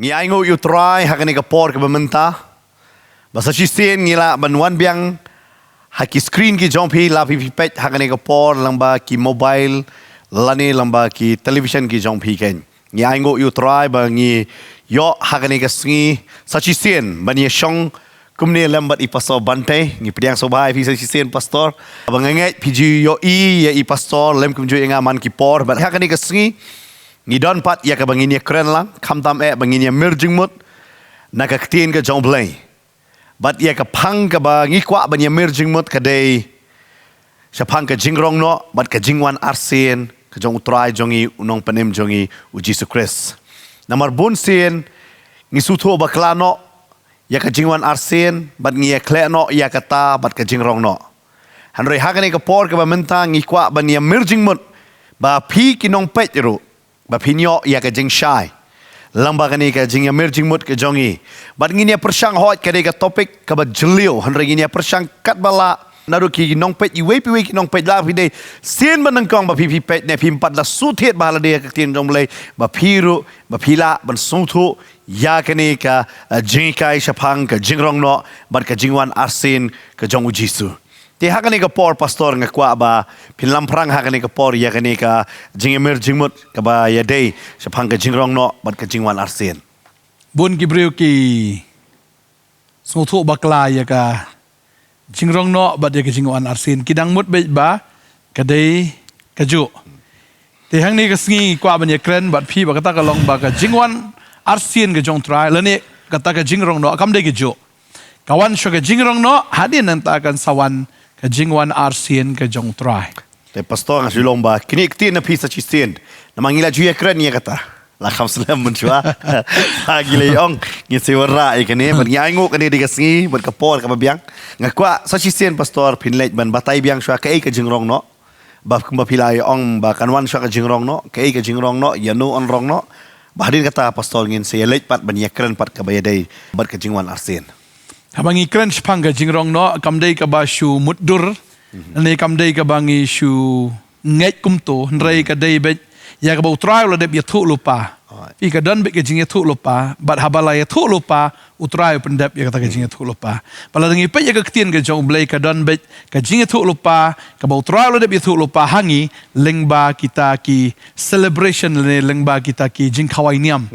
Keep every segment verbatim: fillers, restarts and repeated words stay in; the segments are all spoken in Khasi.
Ngi ainguh ïa u Trai ha kane ka por kaba mynta. Ba sa shisien ngi lah ban wan biang ha ki screen ki jong phi, la phi phi peit ha kane ka por lyngba ki mobile lane lyngba ki television ki jong phi kein. Ngi ainguh ïa u Trai ba ngi ïoh ha kane ka sngi sa shisien ban ïa shong kumne lem bad i Pastor Bante. Ngi pdiang sngewbha ïa phi sa shisien Pastor. Ba nga ngeit phi ju ïohi ïa i Pastor lem kumjuh ïa nga man ki por, bad ha kane ka sngi ngi don pat ïa kaba ngin ïa kren lang, khamtam eh ba ngin ïa mir jingmut na ka ktien ka jong u Blei. Bad ïa ka phang kaba ngi kwah ban ïa mir jingmut ka dei shaphang ka jingrong noh bad ka jingwan arsien ka jong u Trai jong ngi, u Nongpynim jong ngi, u Jisu Khrist. Namar bun sien ngi sngewthuh bakla noh ïa ka jingwan arsien bad ngi ïa khleh noh ïa kata bad ka jingrong noh. Hynrei ha kane ka por kaba mynta ngi kwah ban ïa mir jingmut ba phi ki nongpeit ruh ba phin ïoh ïa ka jingshai lyngba kane ka jingïa mir jingmut ka jong ngi. Bad ngin ïa pyrshang hooid ka dei ka topic kaba jylliew, hynrei ngin ïa pyrshang katba lah. Naduh ki nongpeit iwei pa iwei ki nongpeit, la phi dei sien ba nyngkong ba phi phi peit ne phim pat la sngewthuh ba ha lade ka ktien jong u Blei, ba phi ruh ba phi lah ban sngewthuh ïa kane ka, eh, jinghikai shaphang ka jingrong noh bad ka jingwan arsien ka jong u Jisu. Te ha kane ka por Pastor nga kwah ba phin lamphrang ha kane ka por ïa kane ka jingïa mir jingmut kaba ïa dei shaphang ka jingrong noh bad ka jingwan arsien. Bun ki briew ki sngewthuh bakla ïa ka jingrong noh bad ïa ka jingwan arsien, ki dang mut beit ba ka dei kajuh. Te hangne ka sngi kwah ban ïa kren bad phi ba kata ka long ba ka jingwan arsien ka jong u Trai lane kata ka jingrong noh kam dei kajuh. Ka wan shuwa ka jingrong noh, hadien nangta kan sa wan ka jingwan arsien ka jong u Trai. Te Pastor, nga shu long ba kine ki ktien na phi sa shisien, namar ngi la ju ïa kren ïa kata, la kham slem mynshuwa. Ha, ngi la ong ngin sa wanrah ïa kane, bad ngi ainguh kane dei ka sngi bad ka por kaba biang. Nga kwah sa shisien Pastor phin leit ban batai biang shuwa kaei ka jingrong noh. Ba kumba phi la ïa ong ba kan wan shuwa ka jingrong noh, kaei ka jingrong noh, ïano yn rong noh. Ba hadien kata Pastor ngin sa ïa leit pat ban ïa kren pat kaba ïa dei bad ka jingwan arsien. Haba ngi kren shaphang ka jingrong noh, kam dei kaba shu mutdur, ne kam dei kaba ngi shu ngeit kumto, hynrei ka dei beit ïa kaba u Trai u la dep ïathuh lypa. Alright. Phi, ka don beit ka jingïathuh lypa, bad haba la ïathuh lypa, u Trai u pyndep ïa kata ka jingïathuh lypa. Ba lada ngi peit ïa ka ktien ka jong u Blei, ka don beit ka jingïathuh lypa kaba u Trai u la dep ïathuh lypa ha ngi lyngba kita ki celebration lane lyngba kita ki jingkhawai niam.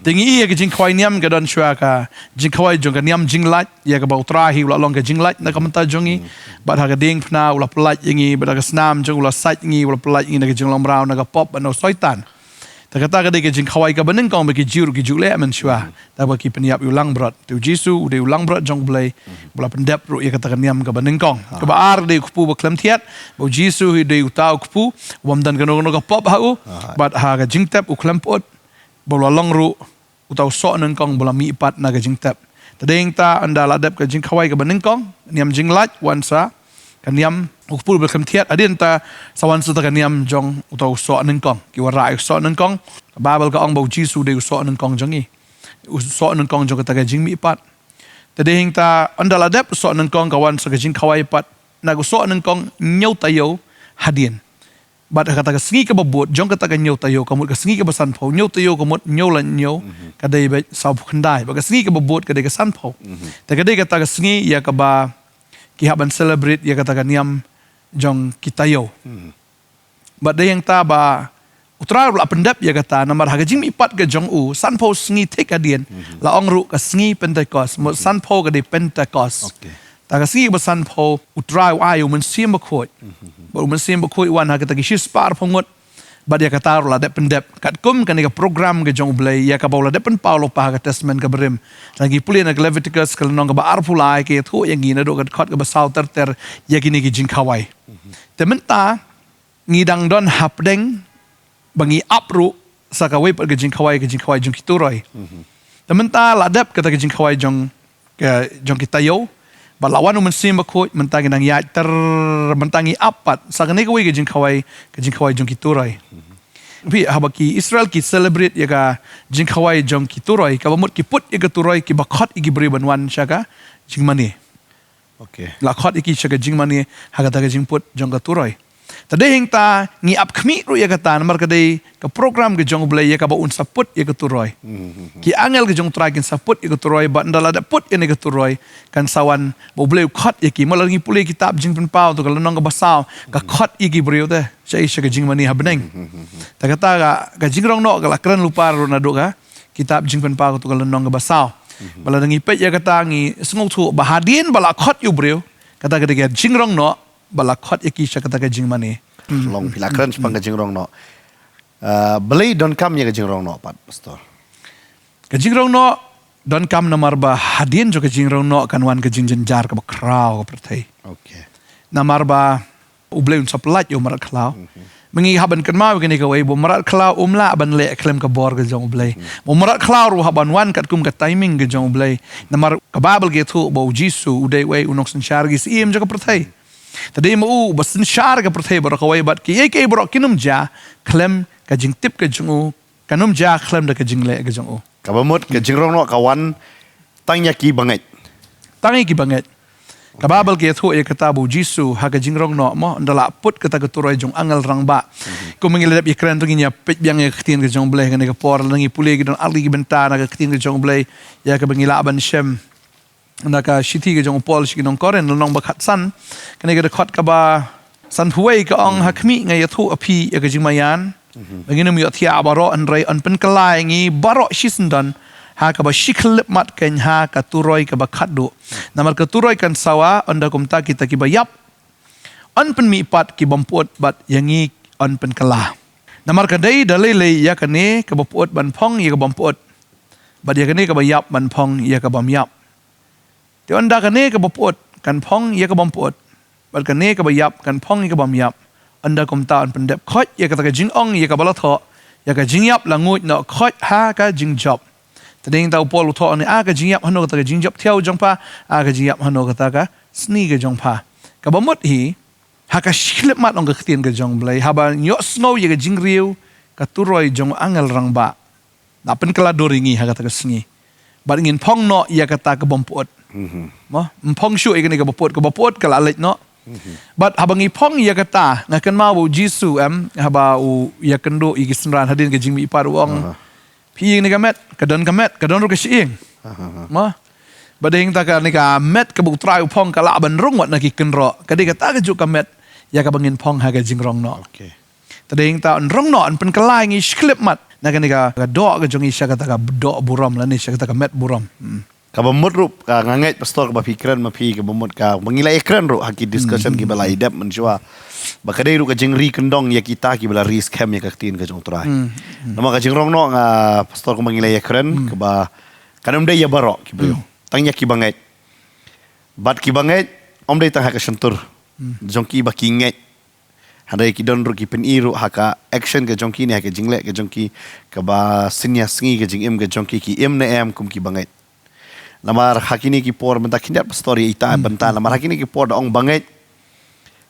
Te ngi i ïa ka jingkhawai niam ka don shuwa ka jingkhawai jong ka niam jinglait, ïa kaba u Trai hi u la long ka jinglait na ka bynta jong ngi. Bad ha ka diengphna u la pyllait ïa ngi, bad ha ka snam jong u la sait ïa ngi, u la pyllait ïa ngi na ka jinglong mraw na ka pop bad na u Soitan. Te kata ka dei ka jingkhawai kaba nyngkong ba ki Jiw ruh ki ju leh mynshuwa. Te ba ki pynïap ïa u langbrot. Te u Jisu u dei u langbrot jong u Blei. Ba la pyndep ruh ïa kata ka niam kaba nyngkong. Kaba ar dei u kpu ba khlem thied. Ba u Jisu hi dei uta u kpu. Bym don kano kano ka pop ha u. Bad ha ka jingtep u khlem pyut. Ba u la long ruh uta u soh nyngkong ba la mihpat na ka jingtep. Te dei hangta ynda la dep ka jingkhawai kaba nyngkong, niam jinglait, wan sa ka niam u kpu ba khlem thied, hadien ta sa wan sa ta ka niam jong uta u soh nyngkong. Ki wanrah ïa u soh nyngkong, ka Baibl ka ong ba u Jisu dei u soh nyngkong jong ngi. U soh nyngkong jong kata ka jingmihpat. Te dei hangta ynda la dep u soh nyngkong ka wan sa ka jingkhawai pat, na ka u soh nyngkong hynñiew taïew hadien. Bad ha kata ka sngi kaba bud jong kata ka hynñiew taïew, ka mut ka sngi kaba sanphew, hynñiew taïew ka mut hynñiew lane hynñiew, ka dei beit sawphew khyndai. Bad ka sngi kaba bud ka dei ka sanphew. Te ka dei kata ka sngi ïa kaba ki hap ban celebrate ïa kata ka niam jong ki taïew. Bad dei hangta ba u Trai u la pyndep ïa kata, namar ha ka jingmihpat ka jong u, sanphew sngi thik hadien, la ong ruh ka sngi Pentekost, mut sanphew ka dei Pentekost. Ta ka sngi ba sanphew u Trai u ai u Mynsiem Bakhuid. Bad u Mynsiem Bakhuid u wan ha kita ki shispah arphew ngut. Bad ïa kata ruh la dep pyndep. Katkum kane ka program ka jong u Blei, ïa kaba u la dep pynpaw lypa ha ka Testament kaba rim. Lada ngi pule na ka Leviticus ka lynnong kaba arphew lai ka ïathuh ïa ngi naduh ka dkhot kaba saw ter ter ïa kine ki jingkhawai. Te mynta ngi dang don hapdeng ba ngi ap ruh sa kawei pat ka jingkhawai, ka jingkhawai jong ki turoi. Te mynta la dep kata ka jingkhawai jong ka, jong ki taïew. Bad la wan u Mynsiem Bakhuid, mynta ngi dang ïaid ter, mynta ngi ap pat sa kane kawei ka jingkhawai, ka jingkhawai jong ki turoi. Phi, haba ki Israel ki celebrate ïa ka jingkhawai jong ki turoi, kaba mut ki put ïa ka turoi, kiba khot ïa ki briew ban wan sha ka jingmane. Okay. La khot ïa ki sha ka jingmane ha kata ka jingput jong ka turoi. Te dei hangta ngi ap khmih ruh ïa kata namar ka dei ka program ka jong U Blei ïa kaba un sa put ïa ka turoi. Ki angel ka jong U Trai kin sa put ïa ka turoi, bad ynda la dep put ïa kane ka turoi kan sa wan ba U Blei u khot ïa ki. Mo, lada ngi pule kitab Jingpynpaw to ka lynnong kaba saw, ka khot ïa ki briew te sha, sha ka jingmane ha bneng. Te kata ka, ka jingrong noh ka la kren lypa ruh naduh ka kitab Jingpynpaw to ka lynnong kaba saw. Ba lada ngi peit ïa kata ngi sngewthuh ba hadien ba la khot ïa u briew, kata ka dei ka jingrong noh ba la khot ïa ki sha kata ka jingmane. Long phi la kren shaphang ka jingrong noh. Ah, balei donkam ïa ka jingrong noh pat, Pastor? Ka jingrong noh donkam namar ba hadien jong ka jingrong noh kan wan ka jingjynjar kaba khraw ha ka pyrthei. Okay. Namar ba U Blei un sa pyllait ïa u mrad khlaw. Ma ngi hap ban kynmaw ïa kane kawei, ba u mrad khlaw um lah ban leh khlem ka bor ka jong U Blei. Ba u mrad khlaw ruh hap ban wan katkum ka timing ka jong U Blei. Namar ka Baibl ka ïathuh ba U Jisu u dei uwei u nongsynshar ki syiem jong ka pyrthei. Te dei ma u uba synshar ka pyrthei baroh kawei, bad kiei kiei baroh kin ym jia khlem ka jingtip ka jong u, kan ym jia khlem da ka jingleh ka jong u. Kaba mut ka jingrong noh ka wan tang ïa ki bangeit. Tang ïa ki bangeit. Ka Baibl ka ïathuh ïa kata ba U Jisu ha ka jingrong noh mo, ynda la put kata ka turoi jong u angel rangbah. Kumba ngi la dep ïakren to ngin ïa peit biang ïa ka ktien ka jong U Blei ha kane ka por, lada ngi pule ki don ar tylli ki bynta na ka ktien ka jong U Blei ïa kaba ngi lah ban shem na ka shithi ka jong u Paul sha ki nong Korinth, lynnong ba khatsan, kane ka dkhot kaba sanphew wei ka ong, ha khmih nga ïathuh ïa phi ïa ka jingmaïan ba ngin ym ïohthiah baroh, hynrei yn pynkylla ïa ngi baroh shisyndon ha kaba shi khyllipmat, keiñ ha ka turoi kaba khatduh. Namar ka turoi kan sawa, ynda kumta kita kiba ïap yn pynmihpat ki bym pyut, bad ïa ngi yn pynkylla. Namar ka dei da lei lei ïa kane kaba pyut ban phong ïa ka bym pyut, bad ïa kane kaba ïap ban phong ïa ka bym ïap. Te ynda kane kaba pyut kan phong ïa ka bym pyut, bad kane kaba ïap kan phong ïa ka bym ïap, ynda kumta yn pyndep khoit ïa kata ka jingong ïa kaba la thoh, ïa ka jingïap la nguid noh khoit ha ka jingjop. Te dei hangta u Paul u thoh ne, a ka jingïap hano kata ka jingjop thiaw jong pha, a ka jingïap hano kata ka sni ka jong pha. Kaba mut hi, ha ka shi khyllipmat ong ka ktien ka jong U Blei, haba ngi ïohsngew ïa ka jingriew ka turoi jong u angel rangbah, la pynkylla dur ïa ngi ha kata ka sngi. Bad ngin phong noh ïa kata ka bym pyut. Mo, ym phong shuh ïa kane kaba pyut, kaba pyut ka la leit noh. Bad haba ngi phong ïa kata, nga kynmaw ba U Jisu em, haba u ïakynduh ïa ki synran hadien ka jingmihpat u ong, phi ïohi ïa kane ka met, ka don ka met, ka don ruh ka shyieng. Mo, bad dei hangta kane ka met kaba U Trai u phong ka lah ban rung wat na ki kynroh. Ka dei kata kajuh ka met ïa kaba ngin phong ha ka jingrong noh. Okay. Te dei hangta yn rong noh, yn pynkylla ïa ngi shi khyllipmat na kane ka, ka doh ka jong ngi sha kata ka doh burom lane sha kata ka met burom. Kaba mut ruh, ka nga ngeit Pastor kaba phi kren ma phi, kaba mut ka, ba ngi la ïakren ruh ha ki discussion kiba la ïadep mynshuwa, ba ka dei ruh ka jingri kyndong ïa kita kiba la ri skhem ïa ka ktien ka jong U Trai. Namar ka jingrong noh nga Pastor, kumba ngi la ïakren, kaba kan ym dei ïa baroh ki briew, tang ïa kiba ngeit. Bad kiba ngeit ym dei tang ha ka shyntur jong ki ba ki ngeit. Hynrei ki don ruh ki pyni ruh ha ka action ka jong ki ne ha ka jingleh ka jong ki, kaba synñia sngi ka jingim ka jong ki, ki im ne em kum kiba ngeit. Namar ha kine ki por mynta khyndiat Pastor ïa ita bynta, namar ha kine ki por da ong ba ngeit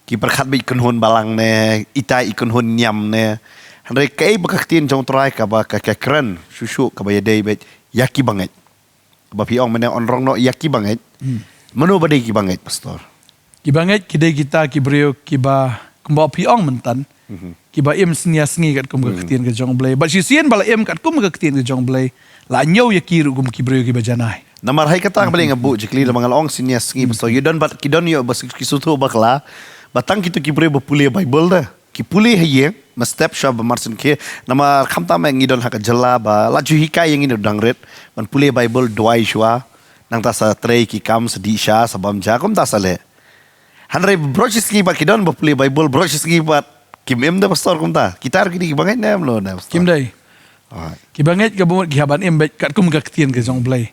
ki pyrkhat ba i kynhun balang ne, ita i kynhun niam ne. Hynrei kaei ba ka ktien jong U Trai kaba ka, ka kren shuh shuh kaba ïadei beit ïa kiba ngeit. Ba phi ong mynne yn rong noh ïa kiba ngeit. Mano ba dei kiba ngeit, Pastor? Kiba ngeit ki dei kita ki briew kiba, kumba phi ong myntan, kiba im synñia sngi katkum ka ktien ka jong U Blei. Bad shisien ba la im katkum ka ktien ka jong U Blei, la ñiew ïa ki ruh kum ki briew kiba janai. Namar ha kata kaba leh nga buh jingkylli, namar nga la ong synñia sngi, Pastor, ïa don bad ki don ïoh ba ki sngewthuh bakla ba tang kito ki briew ba pule Baibl da ki pule ha ïing, ma step shuwa ba mar sien khie. Namar khamtam ngi don ha ka jylla ba la ju hikai ïa ngi na u dang rit ban pule Baibl duwai shuwa, nangta sa trei ki kam, sa dih sha, sa bam ja, kumta sa leh. Hynrei baroh shi sngi pat ki don ba pule Baibl, baroh shi sngi pat kim im da, Pastor, kumta. Kita ruh ki dei kiba ngeit ne em lo ne, Pastor? Kim dei. Alright. Kiba ngeit kaba mut ki hap ban im beit katkum ka ktien ka jong U Blei.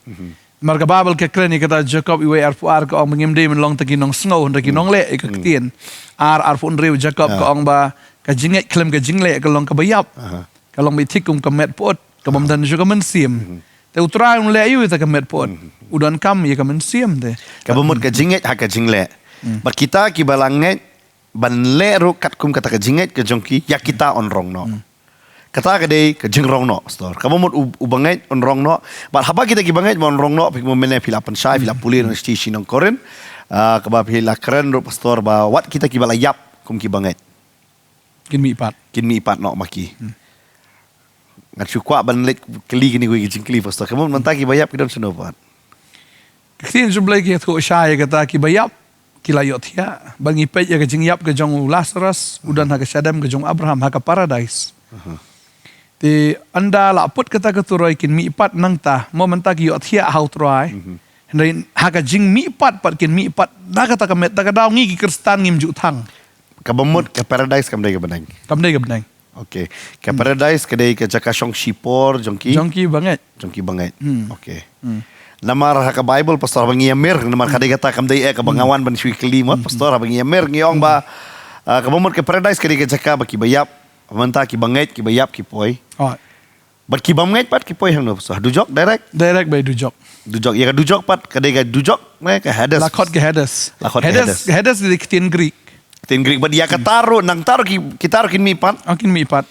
Namar ka Baibl ka kren ïa kata, Jakob wei arphew ar ka ong ba ngim dei ban long tang ki nongsngew hynrei ki nongleh ïa ka ktien. Ar arphew hynriew Jakob ka ong ba ka jingngeit khlem ka jingleh ka long kaba ïap. Ka long ba i thik kum ka met pyut, ka bym don shuh ka mynsiem. Te U Trai un leh aïu ïa kata ka met pyut? U donkam ïa ka mynsiem te. Kaba mut ka jingngeit ha ka jingleh. Bad kita kiba la ngeit ban leh ruh katkum kata ka jingngeit ka jong ki, ïa kita yn rong noh. Kata ka dei ka jingrong noh, Pastor. Kaba mut u, uba ngeit yn rong noh. Bad haba kita kiba ngeit ba yn rong noh, phi kumne phi la pynshai, phi la pule na shi, shi nong Korinth. Ah, kaba phi la kren ruh, Pastor, ba wat kita kiba la ïap kum ki bangeit kin mihpat. Kin mihpat noh ma ki. Hmm. Ngan shu kwah ban leit kylli kine kiwei ki jingkylli, Pastor. Ka mut mynta kiba ïap ki don shano pat? Ka ktien jong U Blei ka ïathuh shai ïa kata kiba ïap ki la ïohthiah. Ba ngi peit ïa ka jingïap ka jong u Lasarus, u don ha ka shadem ka jong u Abraham ha ka paradais. Aha. Te ynda la put kata ka turoi kin mihpat nangta, mo mynta ki ïohthiah ha U Trai. Mhm. Hynrei ha ka jingmihpat pat kin mihpat na kata ka met, ta ka daw ngi ki Khristan ngim ju thang. Kaba mut ka paradais kam dei ka bneng. Kam dei ka bneng. Okay. Ka paradais ka dei ka jaka shong shipor jong ki. Jong ki bangeit. Jong ki bangeit. Hmm. Okay. Hmm. Namar ha ka Bible, Pastor, haba ngi ïamir, namar ka dei kata kam dei eh kaba nga wan ban shu kylli mo, Pastor, haba ngi ïamir ngi ong ba, ah, kaba mut ka paradais ka dei ka jaka ba kiba ïap, mynta ki bangeit kiba ïap ki poi. Oh. Bad ki bym ngeit pat ki poi hangno, Pastor? Dujok direct? Direct ba dujok. Dujok, ïa ka dujok pat ka dei ka dujok ne ka Hades? La khot ka Hades. La khot ka Hades. Hades, Hades dei ka ktien Greek. Ktien Greek, bad ïa kata ruh, nangta ruh ki, kita ruh kin mihpat. Oh, kin mihpat.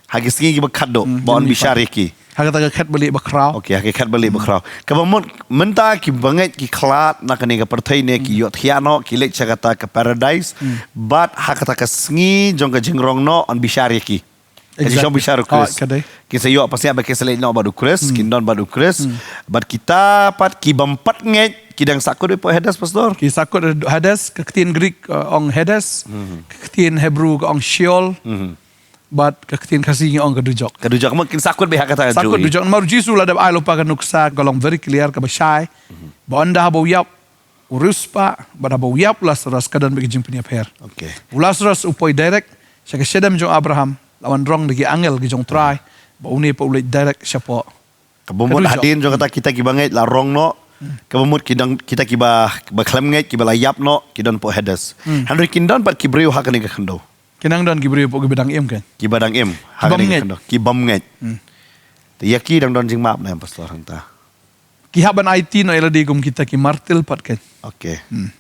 Ha ki sngi kiba khatduh, hmm, ba yn bishar ïa ki. Ha kata ka khet balieh bakhraw. Okay, ha ka khet balieh bakhraw. Kaba mut mynta ki bangeit ki khlad na kane ka pyrthei ne ki ïohthiah noh, ki leit sha kata ka paradais. Hmm. Bad ha kata ka sngi jong ka jingrong noh yn bishar ïa ki. Exactly. Ka jingshong bishar u Khrist. Ah, ka dei. Kin sa ïoh pasiat ba kin sa leit noh bad u Khrist, kin don bad u Khrist. Hmm. Bad kita pat ki bym pat ngeit, ki dang sahkut beit poi Hades, Pastor? Ki sahkut Hades, ka ktien Greek, uh, ong Hades, ka ktien Hebrew ka ong Sheol, bad ka ktien Khasi ngi ong ka dujok. Ka dujok, mo kin sahkut beit ha kata ka dujok. Sahkut dujok. Namar u Jisu u la dep ai lypa ka nuksa ka long very clear kaba shai. Ba ynda haba u ïap u riewspah, bad haba u ïap u Lasarus ka don beit ka jingpynïapher. Okay. U Lasarus u poi direct sha ka shadem jong u Abraham, la wan rong da ki angel ki jong u Trai, bad une pat u leit direct shapoh. Kaba mut hadien jong kata kita kiba ngeit la rong noh, kaba mut ki dang kita kiba, ba khlem ngeit kiba la ïap noh, ki don poh Hades. Hmm. Hynrei kin don pat ki briew ha kane ka khyndew. Kin nang don ki briew poh kiba dang im kan. Kiba dang im ha kane ka khyndew. Ki bym ngeit. Hmm. Te ïa ki dang don jingmap ne em, Pastor, hangta? Ki hap ban aiti noh ïa lade kum kita ki martir pat kan. Okay. Hmm.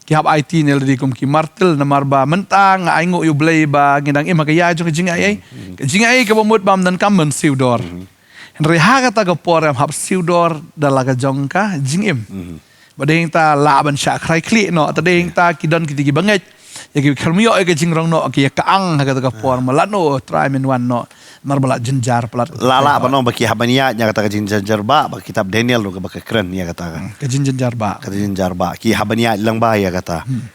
Ki hap aiti noh ïa lade kum ki martir namar ba mynta nga ainguh ïa U Blei ba ngi dang im ha ka ïa jong ka jingaiei. Hmm, hmm. Ka jingaiei kaba mut bym donkam ban siew dor. Hmm. Hynrei ha kata ka por ym hap siew dor da la ka jong ka jingim. Hmm. Ba dei ta lah ban shah khrai khlieh noh, ta dei ta ki don kita kiba ngeit. Ïa ki khlem ïoh ïa ka jingrong noh, ki ïa ka ang ha kata ka por, ma lano Trai men wan noh. Namar ba la jynjar palat. La lah ban ong ba ki hap ban ïaid ïa kata ka jingjynjar ba, ba kitab Daniel ruh kaba ka kren ïa kata ka. Hmm, ka jingjynjar ba. Ka jingjynjar ba. Ki hap ban ïaid lang ba ïa kata. Hmm.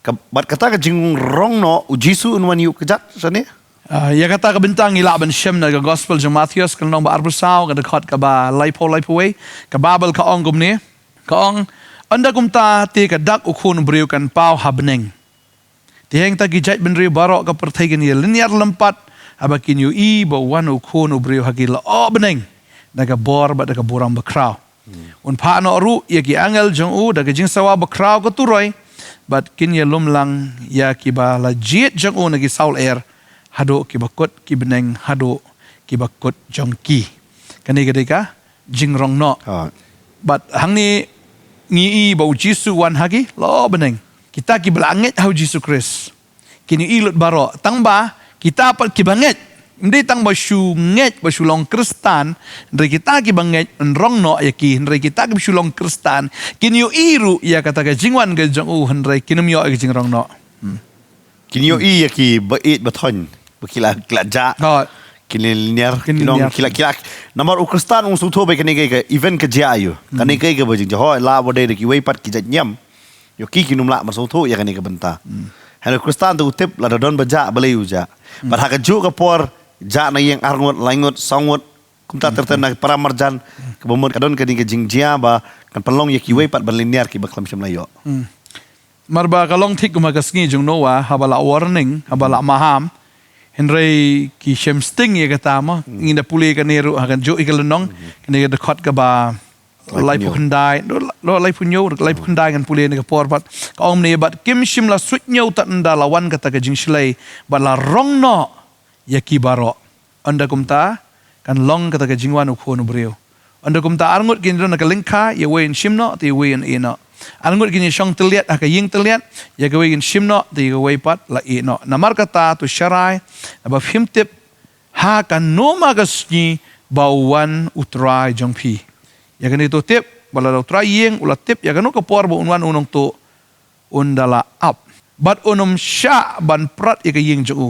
Ka, bad kata ka jingrong noh, u Jisu un wan ïuh kjat shane? Ah, ïa kata ka bynta ngi lah ban shem na ka Gospel jong Mathaios, ka lynnong ba arphew saw, ka dkhot kaba laiphew laiphew wei, ka Baibl ka ong kumne, ka ong, ynda kumta te ka dak u Khun u briew kan paw ha bneng. Te hangta ki jaitbynriew baroh ka pyrthei kin ïa lyniar lympat, haba kin ïohi ba wan u Khun u briew ha ki lyoh bneng, da ka bor bad da ka burom bakhraw. Hmm. Un phah noh ruh ïa ki angel jong u da ka jingsawa bakhraw ka turoi, bad kin ïa lum lang ïa kiba la jied jong u na ki sawlyer, haduh kiba kut ki bneng, haduh kiba kut jong ki. Kane ka dei ka jingrong noh. Ah. Bad hangne ngi i ba u Jisu wan ha ki lyoh bneng. Kita kiba la ngeit ha u Jisu Khrist kin ïohi lut baroh. Tang ba kita pat kiba ngeit, ym dei tang ba shu ngeit ba shu long Khristan, hynrei kita kiba ngeit yn rong noh ïa ki, hynrei kita kiba shu long Khristan kin ïohi ruh ïa kata ka jingwan ka jong u, hynrei kin ym ïoh ïa ka jingrong noh. Hmm. Kin ïohi ïa ki ba ïeit ba thoiñ, ba ki la, ki la jah. Oh. Kin lyniar, kin lyniar. Ki la, ki la. Namar u Khristan un sngewthuh ba kane ka, ka event ka jia aïu. Hmm. Kane ka, kaba jingjia, hooid, la ba dei da kiwei pat ki jait niam. Ïoh ki kin ym lah ban sngewthuh ïa kane ka bynta. Hmm. Hynrei u Khristan te u tip lada don ba jah balei u jah. Hmm. Bad ha kajuh ka por jah na ïing arngut, laingut, sawngut. Kumta ter ter na para marjan, kaba mut ka don kane ka jingjia ba kan pynlong ïa kiwei pat ban lyniar kiba khlem shym la ïoh. Hmm. Namar ba ka long thik kum ha ka sngi jong Noah, haba la warning, haba la maham. Hynrei ki shem sting ïa kata mo, hmm, ngin da pule kane ruh ha kajuh ka lynnong, hmm, kane ka dkhot kaba laiphew khyndai, lo, lo laiphew hynñiew, laiphew khyndai ngan pule na ka por pat. Ka ong kumne, bad kim shym la suidñiew tad ynda la wan kata ka jingshlei, bad la rong noh ïa ki baroh. Ynda kumta kan long kata ka jingwan u Khun u briew. Ynda kumta arngut kin don ha ka lyngkha, ïa uwei yn shim noh, te ïa uwei yn ïeh noh. Arngut kin ïa shong tylliat ha ka ïing tylliat, ïa kawei kin shim noh, te ïa kawei pat la ïeh noh. Namar kata to sharai, naba phim tip ha kano ma ka sngi ba u wan u Trai jong phi. Ïa kane to tip, ba lada u Trai ïeng u la tip ïa kano ka por ba un wan u nongtuh. un da la ap, bad un ym shah ban prat ïa ka ïing jong u.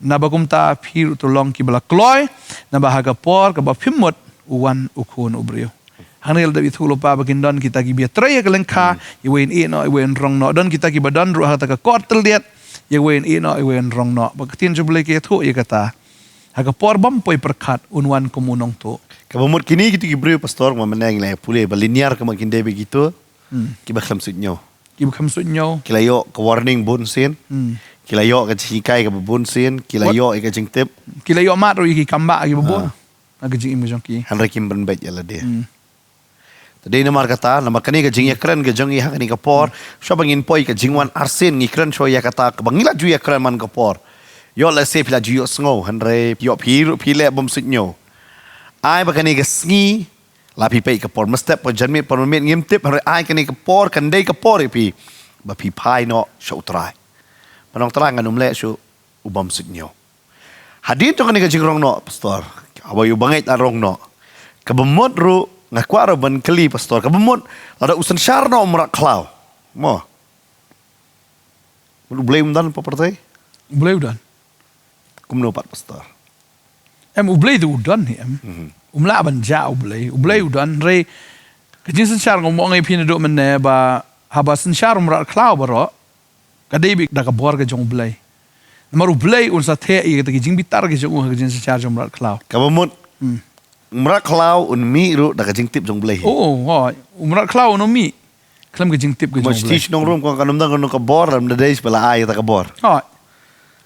Naba kumta phi ruh to long kiba la kloi, naba ha ka por kaba phim mut u wan U Khun u briew. Hangne la dep ïathuh lypa ba kin don kita kiba ïatrei ïa ka lyngkha, ïa wei yn ïeh noh, ïa wei yn rong noh. Don kita kiba don ruh ha kata ka kot tylliat, ïa wei yn ïeh noh, ïa wei yn rong noh. Ba ka ktien jong U Blei ka ïathuh ïa kata. Ha ka por bym poi pyrkhat un wan kum u nongtuh. Kaba mut kine kito ki briew, pastor, ma mynne ngi la ïa pule ba linear ka mut kin dei ba kito kiba khlem suidñiew. Kiba khlem suidñiew. Ki la ïoh ka warning bun sien. Hmm. Ki la ïoh ka jinghikai kaba bun sien. Ki la ïoh ïa ka jingtip. Ki la ïoh mad ruh ïa ki kambah kiba bun. Ah. Ha ka jingim ka jong ki. Hynrei kim pynbeit ïa lade. Hmm. Te dei namar kata, namar kane ka jingïakren ka jong ngi ha kane ka por, shuwa ba ngin poi ka jingwan arsien ngi kren shuwa ïa kata, kaba ngi la ju ïakren man ka por. Ïoh lehse phi la ju ïohsngew, hynrei ïoh phi ruh phi leh bym suidñiew. Ai ba kane ka sngi, la phi peit ka por mynstep, por janmiet, por mynmiet, ngim tip, hynrei ai kane ka por kan dei ka por ïa phi ba phi phai noh sha U Trai. Ba nong Trai ngan ym leh shuh u bym suidñiew. Hadien jong kane ka jingrong noh, pastor, haba ïa u bangeit la rong noh, kaba mut ruh nga kwah ruh ban kylli, pastor, kaba mut lada u synshar noh u mrad khlaw, mo, U Blei um don pa pyrthei? U Blei u don. Kumno pat, pastor? Em, U Blei te u don hi, em. Mhm. Um lah ban jah U Blei. U Blei u don, hynrei ka jingsynshar, nga ong ïa phi naduh mynne ba haba synshar u mrad khlaw baroh, ka dei beit da ka bor ka jong U Blei. Namar U Blei un sa theh ïa kita ki jingbitar ki jong u ha ka jingsynshar jong u mrad khlaw. Kaba mut. Hmm. U mrad khlaw un mih ruh da ka jingtip jong U Blei. Oh, hooid. U mrad khlaw un ym mih khlem ka jingtip ka jong U Blei. Mo, shi shnong ruh ym kwah, kan ym don kano ka bor lymda dei shi ba la ai kata ka bor. Hooid.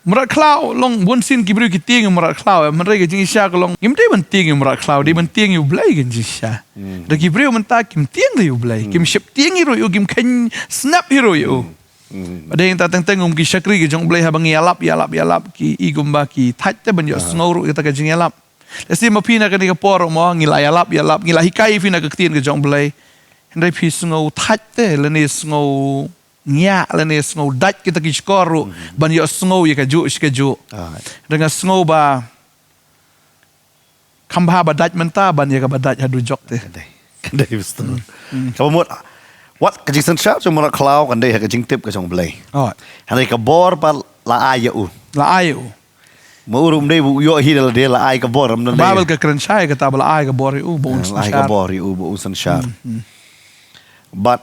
U mrad khlaw long bun sien ki briew ki tieng ïa u mrad khlaw, em, hynrei ka jingshisha ka long ngim dei ban tieng ïa u mrad khlaw, dei ban tieng ïa U Blei ka jingshisha. Hmm. Da ki briew mynta kim tieng ïa U Blei, kim sheptieng hi ruh ïa u, kim kheiñ snap hi ruh ïa u. Hmm. Ba dei nangta teng teng kum ki shakri ki jong U Blei, haba ngi ïalap, ïalap, ïalap, ki i kumba ki thait te ban ïohsngew ruh ïa kata ka jingïalap. Lehse ma phi na kane ka por mo, ngi la ïalap, ïalap, ngi la hikai ïa phi na ka ktien ka jong U Blei. Hynrei phi sngew thait te, lane sngew ngiah, lane sngew dait kita ki shkor ruh ban ïohsngew ïa kajuh shi kajuh. Ah. Hynrei nga sngew ba kham bha ba dait mynta ban ïa kaba dait ha dujok te. Ka dei, ka dei, pastor. Hmm. Hmm. Kaba mut, wat ka jingsynshar jong u mrad khlaw kan dei ha ka jingtip ka jong U Blei. Oh. Hynrei ka bor pat la ai ïa u. La ai ïa u. Ma u ruh um dei ba u ïoh hi da lade, la ai ka bor, ym dei. Baibl ka kren shai kata ba la ai ka bor ïa u ba un synshar. Ah, la ai ka bor ïa u ba un synshar. Hmm, hmm. Bad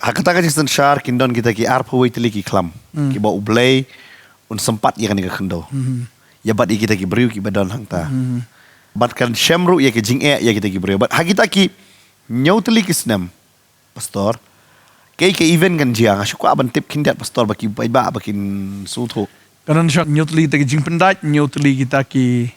ha kata ka jingsynshar kin don kita ki arphew wei tylli ki khlam. Hmm. Kiba U Blei un sympat ïa kane ka khyndew. Hmm. Ïa bad ïa kita ki briew kiba don hangta. Hmm. Bad kan shem ruh ïa ka jingeh ïa kita ki briew. Bad ha kita ki hynñiew tylli ki snem, pastor, kaei ka event kan jia, nga shu kwah ban tip khyndiat, pastor, ba ki paidbah ba kin sngewthuh. Kan don sa hynñiew tylli kita ki jingpyndait, hynñiew tylli kita ki,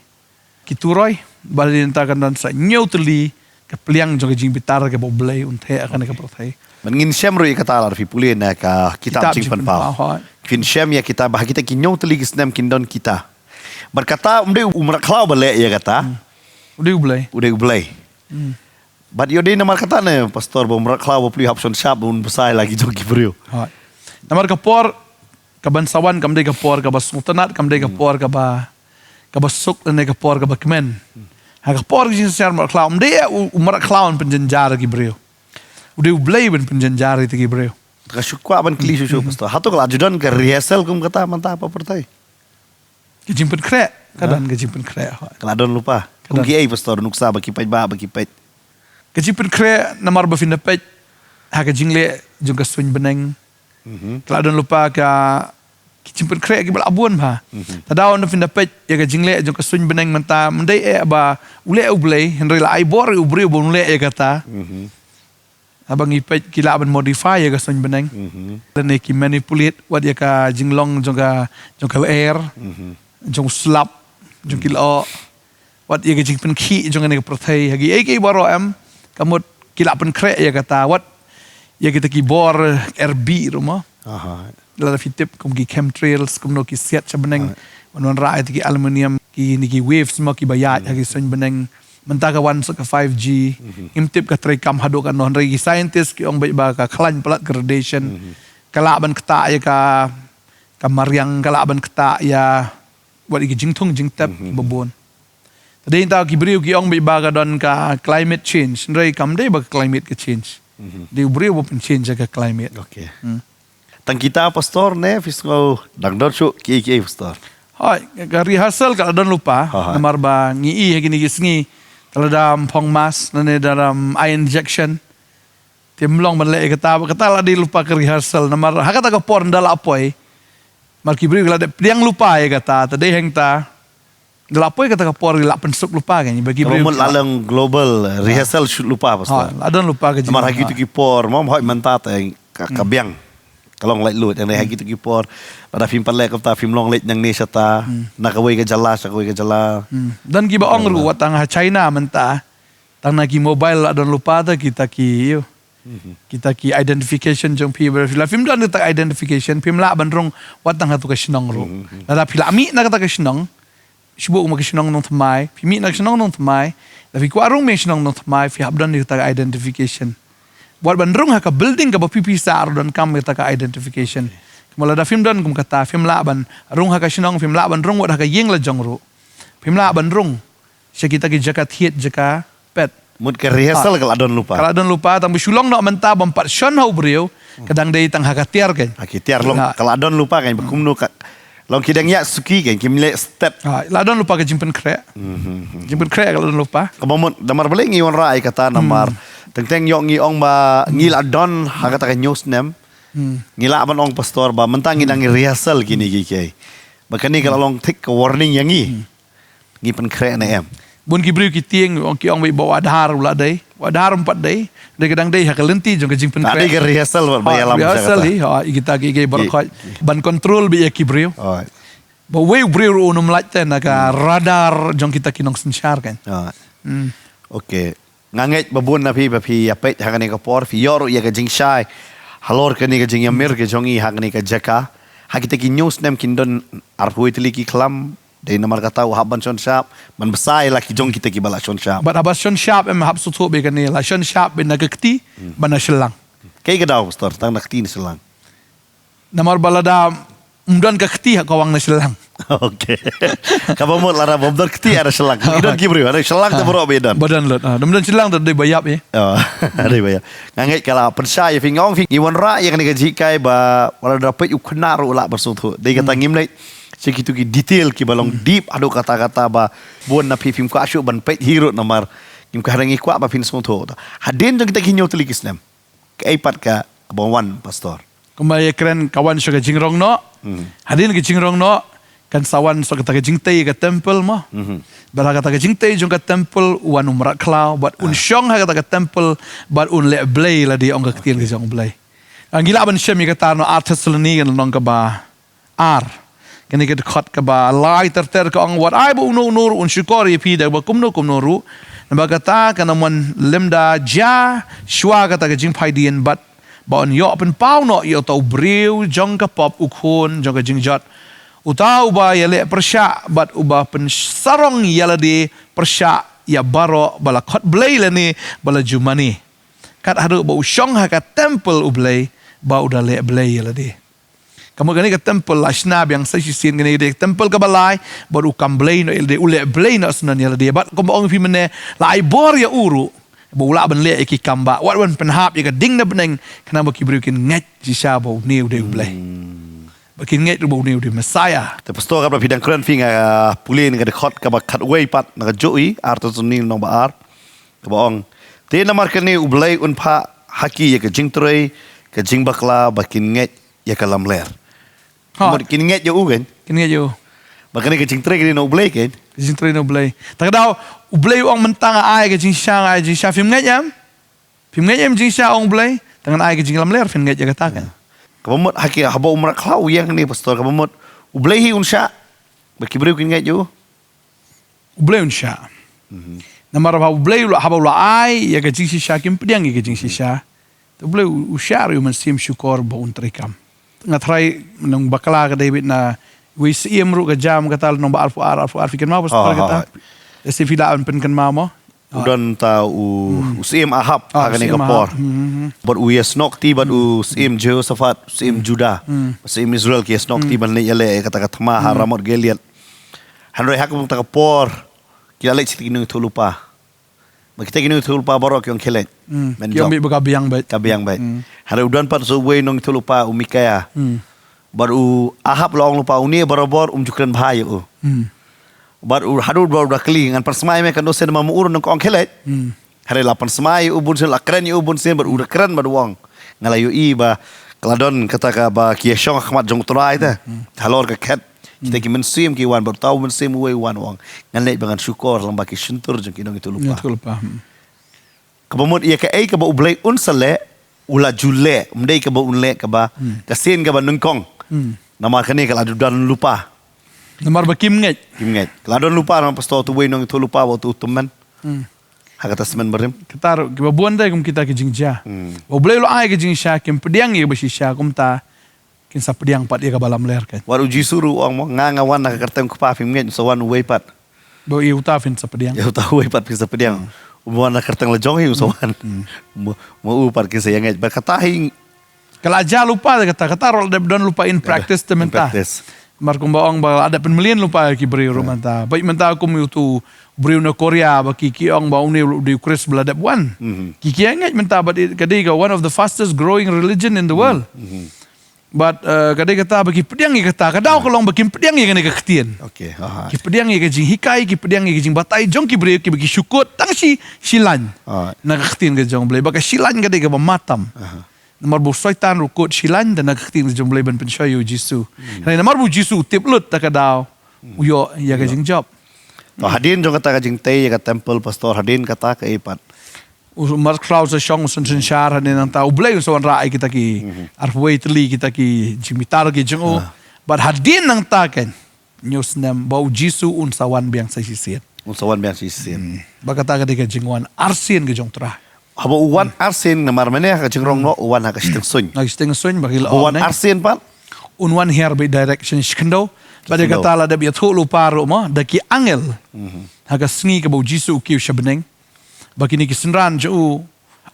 ki turoi, bad hadien nangta kan don sa hynñiew tylli ka pliang jong ka jingbitar kaba U Blei un theh ha kane ka pyrthei. Bad ngin shem ruh ïa kata lada phi pule na ka kitab Jingpynpaw. Jingpynpaw, hooid. Phin shem ïa kita ba ha kita ki hynñiew tylli ki snem kin don kita. Bad kata um dei u mrad khlaw ba leh ïa kata. Hmm. U dei U Blei. U dei U Blei. Hmm. Bad ïoh dei namar kata ne, pastor, ba u mrad khlaw ba plie hap shon shap, ba un bsa ïa la ki jong ki briew. Hooid. Namar ka por kaban sa wan kam dei ka por kaba sngewtynnat, kam dei ka por kaba, kaba suk, lane ka por kaba kmen. Ha ka por ka jingsynshar mrad khlaw, ym dei u, u mrad khlaw un pynjynjar ïa ki briew. U dei U Blei ban pynjynjar ïa ki briew. Nga shu kwah ban kylli shuh shuh, pastor. Hato ka la ju don ka rehearsal kum kata mynta pa pyrthei? Ka jingpynkhreh, ka don ka jingpynkhreh, hooid. Ka la don lypa. Ka don. Kum kiei, pastor, nuksa ba ki paidbah ba ki peit? Ka jingpynkhreh namar ba phin da peit ha ka jingleh jong ka suiñ bneng. Mhm. Ka la don lypa ka, ki jingpynkhreh kiba la bun bha. Mhm. Te da wan phin da peit ïa ka jingleh jong ka suiñ bneng mynta, ym dei eh ba u leh U Blei, hynrei la ai bor ïa u briew ba un leh ïa kata. Mhm. Haba ngi peit ki lah ban modify ïa ka suiñ bneng. Mhm. Lane ki manipulate wat ïa ka jinglong jong ka, jong ka lyer, mhm, jong u slap, jong ki lyoh. Wat ïa ka jingpynkhih jong kane ka pyrthei. Ha kiei kiei baroh em, ka mut ki lah pynkhreh ïa kata. Wat ïa kita ki bor, eh, R B ruh mo. Aha. Lada phi tip kum ki chemtrails, kumno ki siat sha bneng. Aha. Ban wanrah ïa kita ki aluminium, kine ki waves mo kiba ïaid ha ki suiñ bneng. Mynta ka wan sa ka five G. Mhm. Ngim tip ka trei kam haduh katno, hynrei ki scientist ki ong beit ba ka khlaiñ palat ka radiation. Mhm. Ka lah ban ktah ïa ka, ka mariang, ka lah ban ktah ïa wat ïa ki jingthung jingtep, mhm, kiba bun. Te dei nangta ki briew ki ong beit ba ka don ka climate change. Hynrei kam dei ba ka climate ka change. Mhm. Dei u briew ba pyn-change ïa ka climate. Okay. Hmm. Tang kita pastor ne, phi sngew dang don shuh kiei kiei pastor? Hoi, ka rehearsal ka la don lypa, ha, ha, namar ba ngi i ha kine ki sngi, te lada ym phong mask, lane da ym ai injection, te ym long ban leh ïa kata, kata la dei lypa ka rehearsal, namar ha kata ka por ynda la poi, namar ki briew ki la dep pdiang lypa ïa kata, te dei hangta, ynda la poi kata ka por ki la pynsuk lypa kein, ba ki briew mut la long global, eh, rehearsal shu lypa pastor. Ha, la don lypa ka jingmut. Namar ha kito ki por, mo, hoi mynta te ka, ka biang. Ka long lait lut, ïa ne ha kito ki por. Lada phim pat leh kumta phim long leit nangne shata. Hmm. Na kawei ka jylla, sha kawei ka jylla. Hmm. Don kiba ong ruh wat tang ha China mynta. Tang na ki mobile la don lypa te kita ki, ïoh. Hmm. Kita ki identification jong phi, ba phi la phim don kita identification, phim lah ban rung wat tang ha tu ka shnong ruh. Hmm. Lada phi la mih na kata ka shnong, shu buh ma ka shnong nongthymmai, phi mih na ka shnong nongthymmai, lada phi kwah rung ma ka shnong nongthymmai, phi hap don ïa kata ka identification. Wat ban rung ha ka building kaba phi phi sah ruh donkam ïa kata ka identification. Kumba lada phim don kum kata, phim lah ban rung ha ka shnong, phim lah ban rung wat ha ka ïing la jong ruh. Phim lah ban rung sha kita ki jaka thied, jaka pet. Mut ka rehearsal ka la don lypa. Ka la don lypa, tang ba shu long noh mynta bym pat shon ha u briew, ka dang dei tang ha ka tiar kein. Ha ki tiar long, ka la don lypa kein, ba kumno ka long ki dang ïa suki kein, kim leh step. Ha, la don lypa ka jingpynkhreh. Mhm. Jingpynkhreh ka la don lypa. Kaba mut, namar balei ngi wanrah ïa kata namar. Hmm. Teng teng ïoh ngi ong ba ngi la don ha kata ka hynñiew snem. Hmm. Ngi lah ban ong pastor ba mynta ngi dang rehearsal kine kiei kiei. Ba kane ka la long thik ka warning ïa ngi. Hmm. Ngi pynkhreh ne em. Bun ki briew ki tieng, ong ki ong ba u Aadhaar u la dei. U Aadhaar um pat dei. Dei ka dang dei ha ka lynti jong ka jingpynkhreh. Dei ka rehearsal, ba ïalam rehearsal hi, ha, ïa kita ki, ki baroh khoit. Ban control beit ïa ki briew. Ba wei u briew ruh un ym lait te na ka radar jong kita ki nongsynshar kein. Hmm. Okay. Nga ngeit ba bun na phi ba phi ïa peit ha kane ka por, phi ïoh ruh ïa ka jingshai halor kane ka jingïamir ka jong ngi ha kane ka jaka. Ha kita ki hynñiew snem kin don arphew tylli ki khlam, dei namar kata u hap ban shon shap, ban bsa ïa la ki jong kita kiba la shon shap. Bad haba shon shap em hap sngewthuh beit kane, la shon shap beit na ka kti, bad na shyllang. Kaei ka daw pastor, tang na kti na shyllang? Namar ba lada ym don ka kti ha ka wan na shyllang. Okay. Kaba mut lada bym don kti ha na shyllang. Ki don ki briew, ha na shyllang te baroh ba don. Ba don lut. Ah, ym don shyllang te dei ba ïap ïa. Oh, dei ba ïap. Nga ngeit ka la pynshai ïa phi, nga ong phi, ngi wanrah ïa kane ka jinghikai ba wat lada peit u khynnah ruh u lah ban sngewthuh. Dei kata ngim leit sha kitu ki detail kiba long deep haduh katta katta ba bun na phi phim kwah shuh ban peit hi ruh namar ngim kwah, ngi kwah ba phin sngewthuh. Hadien jong kita ki hynñiew tylli ki snem, kaei pat ka, kaba wan, pastor? Kumba ïakren, ka wan sha ka jingrong noh. Hmm. Hadien ka jingrong noh kan sa wan sha kata ka jingtei ka temple mo. Mhm. Bad ha kata ka jingtei jong ka temple u wan u mrad khlaw bad un shong ha kata ka temple bad un leh blei lade, ong ka ktien ka jong U Blei. Ngi lah ban shem ïa kata na ar Thessaloni ka lynnong kaba ar. Kane ka dkhot kaba lai ter ter ka ong, wat ai ba uno uno ruh un shukor ïa phi da ba kumno kumno ruh. Namar kata kan ym wan lymda jia shuwa kata ka jingphaidien bad ba un ïoh pynpaw noh ïa uta u briew jong ka pop, u khun jong ka jingjot, uta uba ïaleh pyrshah bad uba pynsarong ïa lade pyrshah ïa baroh ba la khot blei lane ba la ju mane, kat haduh ba u shong ha ka temple U Blei ba u da leh blei ïa lade. Ka mut kane ka temple la shna biang sa shisien, kane ka dei ka temple kaba lai bad u kam blei noh ïa lade, u leh blei noh shuh ïa lade. Bad kumba ong phi mynne, la ai bor ïa u ruh ba u lah ban leh ïa ki kam ba wat wan pynhap ïa ka ding na bneng, khnang ba ki briew kin ngeit shisha ba une u dei U Blei. Hmm. Ba kin ngeit ruh ba une u dei Messiah. Te pastor, katba phi dang kren, phi, nga pule na ka dkhot kaba khatwei pat na ka juh i, ar Thessaloni lynnong ba ar, kaba ong, te namar kane U Blei un phah ha ki ïa ka jingtrei, ka jingbakla ba kin ngeit ïa ka lamler. Ha. Mut kin ngeit ïa u kein? Kin ngeit ïa u. Ba kane ka jingtrei ka dei na U Blei kein? Ka jingtrei na U Blei. Ta ka daw, U Blei u ong mynta nga ai ka jingshisha, nga ai jingshisha, phim ngeit em? Phim ngeit em jingshisha, ong U Blei? Te ngan ai ka jinglamler, phin ngeit ïa kata kein? Kaba mut ha ki, haba u mrad khlaw u ïeng ne pastor, kaba mut U Blei hi un shah ba ki briew kin ngeit ïa u? U Blei un shah. Mhm. Namar haba U Blei u la, haba u la ai ïa ka jingshisha, kim pdiang ïa ka jingshisha. Te U Blei u, u shah ruh ïa u Mynsiem Shukor ba un treikam. Nga tharai nongbakla ka dei beit na wei Syiem ruh, ka jam kata lynnong ba arphew ar, arphew ar, phi kynmaw pastor kata? Te shi phi lah ban pynkynmaw mo? U don ta u, u Syiem Ahab ha kane ka por. Hmm. Bad u ïasnoh kti bad u Syiem Jehoshaphat, Syiem Judah, Syiem Israel, ki ïasnoh kti ban leit ïaleh kata ka thma ha Ramoth Gilead. Hynrei ha kata ka por ki la leit sha ki nongïathuhlypa. Ba kita ki nongïathuhlypa baroh ki ong khie leit. Hmm. Men ki ong jop. Beit ba ka biang beit. Ka biang beit. Hmm. Hynrei u don pat sa uwei u nongïathuhlypa u Mikaïa. Hmm. Bad u Ahab u la ong lypa une barabor um ju kren bha ïa u. Hmm. Bad u haduh bad u da kylli ngan pynsmai ïa me katno sien namar ma u ruh u nongkong khie leit. Hmm. Hynrei la pynsmai ïa u bun sien, la kren ïa u bun sien, bad u da kren bad u ong. Nga la ïohi ba ka la don kata kaba ki ïa shong ha khmat jong u Trai te. Hmm. Halor ka khet. Kita ki mynsiem ki wan bad uta u mynsiem uwei u wan u ong. Ngan leit ba ngan shukor lyngba ki shyntur jong ki nongïathuhlypa. Nongïathuhlypa. Hmm. Kaba mut ïa kaei kaba U Blei un sa leh, u la ju leh, ym dei kaba un leh kaba, hmm, ka sien kaba nyngkong. Hmm. Namar kane ka la ju don lypa. Namar ba kim ngeit. Kim ngeit. Ka la don lypa namar pastor, utu uwei u nongïathuhlypa, utu u tymmen. Hmm. Ha ka Testament Barim. Kata ruh, kiba bun de kum kita ki jingjia. Hmm. Ba U Blei u la ai ka jingshisha, kim pdiang ïa kaba shisha, kumta kin sa pdiang pat ïa kaba lamler kan. Wat u Jisu ruh u ong mo, nga, nga wan ha ka kyrteng u Kpa, phim ngeit, un sa wan uwei pat. Ba ïa uta phin sa pdiang. Ïa uta uwei pat phin sa pdiang. Hmm. Um wan ha ka kyrteng la jong hi, un sa wan. Hmm. Ma, ma u pat kin sa ïa ngeit. Bad kata hi. Ka la jia lypa de kata, kata ruh la dep don lypa in practice te mynta. In practice. Namar kumba ong ba la dep pynmlien lypa ki briew ruh mynta. Bad mynta kum utu u briew na Korea ba ki, ki ong ba une u dei u Khrist ba la dep wan. Mhm. Ki, ki ïa ngeit mynta, bad ka dei ka one of the fastest growing religion in the world. Mhm. Bad, eh, ka dei kata ba ki pdiang ïa kata, ka daw ka long ba kim pdiang ïa kane ka ktien. Okay, aha. Ki pdiang ïa ka jinghikai, ki pdiang ïa ka jingbatai jong ki briew kiba ki shu kut tang shi, shi lain. Ah. Na ka ktien ka jong U Blei, ba ka shi lain ka dei kaba matam. Aha. Namar ba u Soitan ruh u kut shi lain da na ka ktien ka jong U Blei ban pynshoi ïa u Jisu. Hmm. Hynrei namar ba u Jisu u tip lut da ka daw, u ïoh ïa ka jingjop. To hadien jong kata ka jingtei ïa ka temple, pastor, hadien kata kaei pat? U markhlaw sa shong, u synsynshar, hadien nangta U Blei un sa wanrah ïa kita ki, mhm, arphew wei tylli kita ki jingbitar ki jong u. Ah. Bad hadien nangta kan, hynñiew snem, ba u Jisu un sa wan biang sa shisien. Un sa wan biang sa shisien. Hmm. Ba kata ka dei ka jingwan arsien ka jong U Trai. Haba u wan arsien, namar mynne ha ka jingrong noh u wan ha ka shiteng suiñ. Ha ka shiteng suiñ, ba ki la ong, u wan arsien pat, un wan hiar beit direct sha shikyndew. Bad ïa kata la dep ïathuh lypa ruh mo da ki angel. Mhm. Ha ka sngi kaba u Jisu u kiew sha bneng. Ba kine ki synran jong u,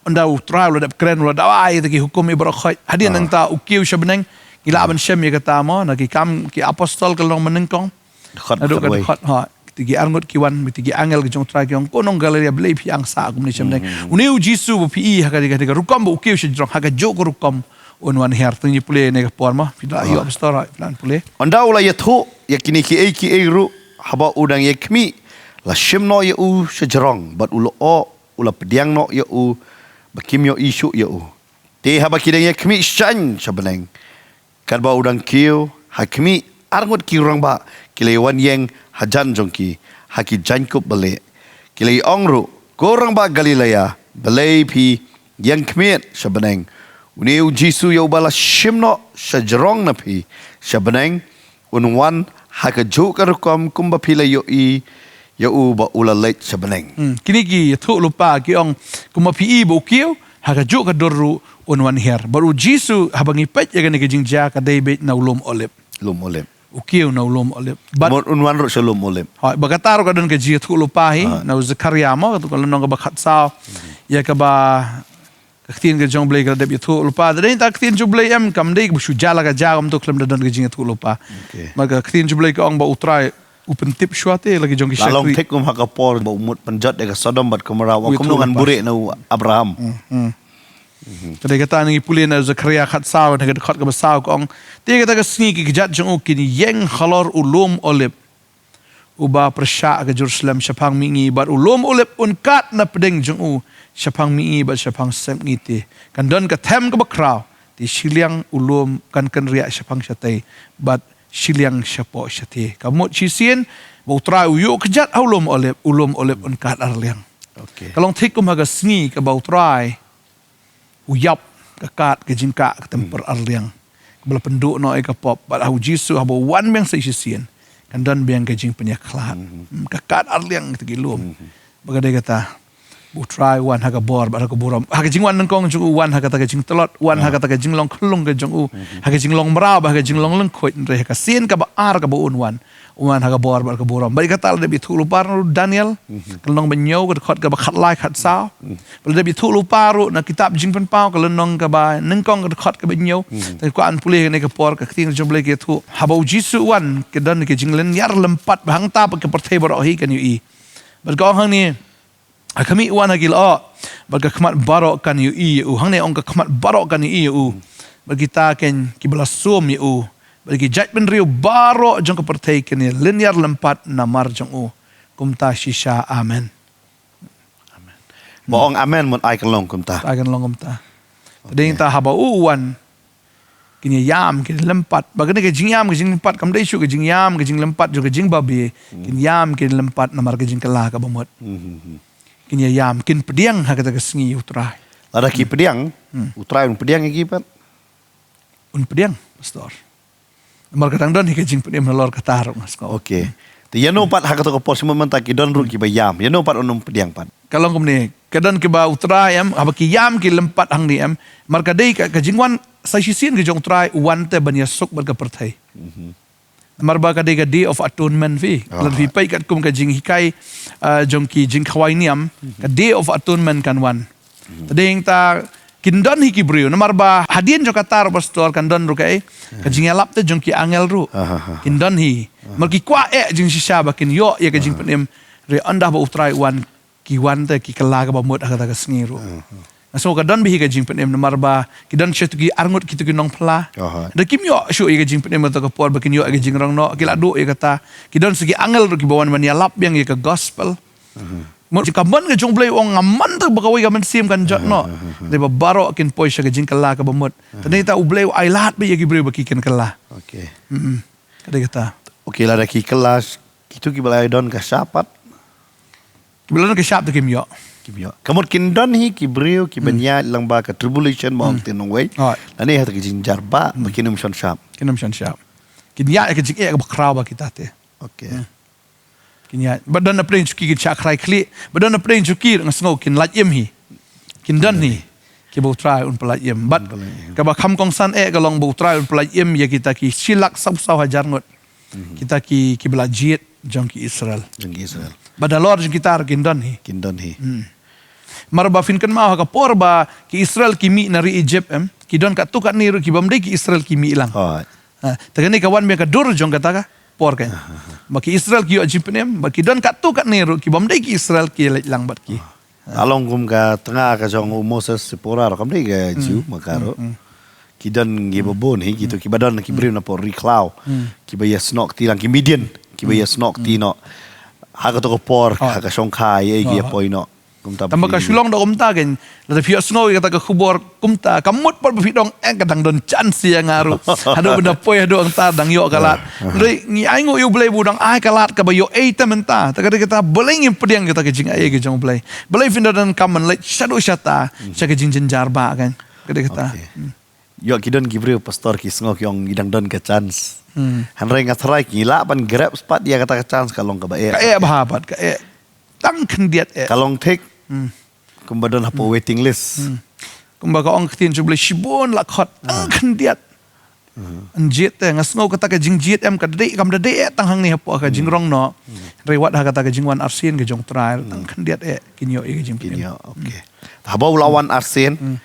ynda u Trai u la dep kren, u la dep ai ïa kita ki hukum, ïa baroh khoit. Hadien nangta u kiew sha bneng, ngi lah ban shem ïa kata mo, na Ki Kam ki Apostol ka lynnong banyngkong. Dkhot, naduh ka dkhot, ha, kita ki arngut ki wan, kita ki angel ki jong U Trai ki ong, ko nong Galilea, balei phi ïangsah kumne sha bneng? Mhm. Une u Jisu ba phi i ha ka, ka, ka rukom ba u kiew sha jrong, ha kajuh ka rukom un wan hiar. Te ngin pule ne ka por mo, phi lah ïoh, pastor, phi lah pule. Ynda u la ïathuh ïa kine kiei kiei ruh, haba u dang ïakhmih, la shim noh ïa u sha jrong, bad u lyoh u la pdiang noh ïa u, ba kim ïohi shuh ïa u. Te haba ki dang ïakhmih shaiñ sha bneng, katba u dang kiew ha khmih, arngut ki rangbah ki la wan ïeng hajan jong ki ha ki jaiñkup balieh. Ki la ong ruh, ko rangbah Galilea, balei phi ïeng khmied sha bneng? Une u Jisu ïa uba la shim noh sha jrong na phi sha bneng, un wan ha kajuh ka rukom kumba phi la ïohi ïa u ba u la leit sha bneng. Hmm, kine ki ïathuh lypa ki ong, kumba phi i ba u kiew, ha kajuh ka dur ruh un wan hiar. Bad u Jisu, haba ngi peit ïa kane ka jingjia, ka dei beit na u lum Olib. Lum Olib. U kiew na u lum Olib. Bad un wan ruh sha lum Olib. Hooid, bad kata ruh ka don ka jingïathuh lypa hi, na u Zakaria mo, kata ka lynnong kaba khatsaw. Mhm. Ïa kaba ka ktien ka jong U Blei ka la dep ïathuh lypa. Te dei ta ka ktien jong U Blei em, kam dei kaba shu jia la ka jia, kumto khlem da don ka jingïathuh lypa. Okay. Namar ka ktien jong U Blei ka ong ba U Trai u pyntip shuwa te la ki jong ki shakri. La long thik kum ha ka por ba u mut pynjot ïa ka Sodom bad Gomorrah, u ong kumno ngan buhrieh na u Abraham. Hmm, hmm. Mhm. Ka dei kata ngi pule na Zakaria khatsaw, na ka dkhot kaba saw ka ong, te kata ka sngi ki kjat jong u kin ïeng halor u lum Olib uba pyrshah ka Jerusalem shaphang mihngi, bad u lum Olib un kad na pdeng jong u shaphang mihngi bad shaphang sepngi te. Kan don ka them kaba khraw, te shiliang u lum kan kynriah shaphang shatei, bad shiliang shapoh shatei. Ka mut shisien ba U Trai u ïuh kjat ha u lum Olib, u lum Olib un kad arliang. Okay. Ka long thik kum ha ka sngi kaba U Trai u ïap ka kad, ka jingkah, ka tympyrshah arliang, kaba la pynduh noh ïa ka pop. Bad ha u Jisu, haba u wan biang sa shisien, kan don biang ka jingpynïakhlad. Mhm. Hmm, ka kad arliang kita ki lum. Mhm. Ba ka dei kata, ba U Trai u wan ha ka bor bad ha ka burom. Ha ka jingwan nyngkong jong u, u wan ha kata ka jingtlot, u wan ha kata ka jinglong khyllung ka jong u. Mhm. Ha ka jinglong mraw bad ha ka jinglong lyngkhuid, hynrei ha ka sien kaba ar kaba un wan, u wan ha ka bor bad ka burom. Bad ïa kata la dep ïathuh lypa ruh Daniel, mhm, ka lynnong ba hynñiew, ka dkhot kaba khatlai khatsaw. Mhm. Bad la dep ïathuh lypa ruh na kitab Jingpynpaw, ka lynnong kaba nyngkong, ka dkhot kaba hynñiew. Mhm. Te kwah ngan pule ha kane ka por, ka ktien jong U Blei ka ïathuh, haba u Jisu u wan, ka don ka jinglynñiar lympat, ba hangta pat ka pyrthei baroh hi kan ïohi. Bad ka ong hangne, Ha khmih u wan ha ki lyoh, bad ka khmat baroh kan ïohi ïa u. Hangne ong ka khmat baroh kan ïohi ïa u. Bad kita keiñ kiba la sum ïa u, bad ki jaitbynriew baroh jong ka pyrthei kin ïalynñiar lympat namar jong u. Kumta shisha. Amen. Amen. Ba ong amen mut ai kan long kumta. Ai kan long kumta. Te dei ta haba u wan, kin ïam, kin lympat. Ba kane ka jingïam, ka jinglympat, kam dei shuh ka jingïam, ka jinglympat jong ka jingbabe. Kin ïam, kin lympat namar ka jingkylla kaba mut. Kin ïam, kin pdiang ha kata ka sngi ïa u Trai. Lada ki pdiang, u Trai un pdiang ïa ki pat. Un pdiang, pastor. Namar ka dang don hi ka jingpynim halor kata ruh nga sngew. Okay. Te ïano pat ha kato ka por, shu mynta ki don ruh kiba ïam. Ïano pat un ym pdiang pat. Ka long kumne, ka don kiba u Trai em, haba ki ïam ki lympat hangne em. Namar ka dei ka, ka jingwan sa shisien ka jong u Trai, u wan te ban ïasuk bad ka pyrthei. Namar ba ka dei ka Day of Atonement phi. Lada phi peit katkum ka jinghikai, ah, jong ki jingkhawai niam, ka Day of Atonement kan wan. Te dei ta kin don hi ki briew. Namar ba hadien jong kata ruh, pastor, kan don ruh kaei, ka jingïalap te jong ki angel ruh. Kin don hi. Namar ki kwah eh jingshisha ba kin ïoh ïa ka jingpynim. Hynrei ynda ba u Trai u wan, ki wan te ki kylla kaba mut ha kata ka sngi ruh. Nga sngew ka don bha hi ka jingpynim namar ba ki don sha tu ki arngut kito ki nongphla. Hynrei kim ïoh shuh ïa ka jingpynim ha kata ka por ba kin ïoh ïa ka jingrong noh, ki la duh ïa kata. Ki don sa ki angel ruh kiba wan ban ïalap biang ïa ka gospel. Mut ka mon ka jong u Blei u ong nga mon te ba kawei ka mynsiem kan jot noh. Te ba baroh kin poi sha ka jingkylla kaba mut. Te dei ta u Blei u ai lad bha ïa ki briew ba ki kin kylla. Okay. Ka dei kata. Okay, lada ki kylla, kito kiba la don ka shap pat. Kiba la don ka shap te kim ïoh. Kim ïoh. Ka mut kin don hi ki briew kiba ïaid lang bad ka tribulation, mo, ong te nongwei. Lane ha ka jingjynjar ba, ba kin ym shon shap. Kin ym shon shap. Kin ïaid ka jingeh kaba khraw bad kita te. Okay. Kin ïaid. Ba don na pdeng jong ki kin shah khrai khlieh. Ba don na pdeng jong ki nga sngew kin lait im hi. Kin don hi. Kiba u Trai un pyllait im. Bad kaba kham kongsan eh ka long ba u Trai un pyllait im ïa kita ki shi lak saw phew saw hajar ngut. Kita ki, kiba la jied jong ki Israel. Jong ki Israel. Bad halor jong kita ruh kin don hi. Kin don hi. Namar ba phin kynmaw ha ka por ba ki Israel ki mih na ri Egypt em, ki don katto katne ruh kibym dei ki Israel ki mih lang. Ha, te kane ka wan biang ka dur jong kata ka por ka. Ba ki Israel ki ïoh jingpynim, ba ki don katto katne ruh kibym dei ki Israel ki leit lang bad ki. Ka long kum ka tnga ka jong u Moses, Sipora ruh kam dei ka Jiw ma ka ruh. Ki don kiba bun hi, kito kiba don ki briew na por ri khlaw. Kiba ïasnoh kti lang ki Midian, kiba ïasnoh kti noh. Ha kato ka por, ha ka shongkha ïa ki ïa poi noh. Kumta. Tangba ka shu long da kumta kein. Lada phi ïohsngew ïa kata ka khubor kumta, ka mut pat ba phi dang ong ka dang don chance ïa nga ruh. Haduh ba da poi haduh hangta dang ïoh ka lad. Hynrei ngi ainguh ïa u Blei ba u dang ai ka lad kaba ïoh ei te mynta. Te ka dei kata balei ngim pdiang kata ka jingai ka jong u Blei. Balei phin da donkam ban leit shaduh shata sha ka jingjynjar ba kein. Ka dei kata. Ïoh ki don ki briew pastor ki sngew ki ong ki dang don ka chance. Hynrei nga tharai ki lah ban grab pat ïa kata ka chance ka long kaba eh. Ka eh bha pat ka eh. Tang khyndiat eh. Ka long thik. Kumba don hapoh waiting list. Kumba ka ong ka ktien jong u Blei shibun la khot. Tang khyndiat. Yn jied te nga sngew kata ka jingjied em ka dei kam da dei eh tang hangne hapoh ka jingrong noh. Hynrei wat ha kata ka jingwan arsien ka jong u Trai tang khyndiat eh kin ïoh ïa ka jingpynim. Kin ïoh, okay. Haba u la wan arsien.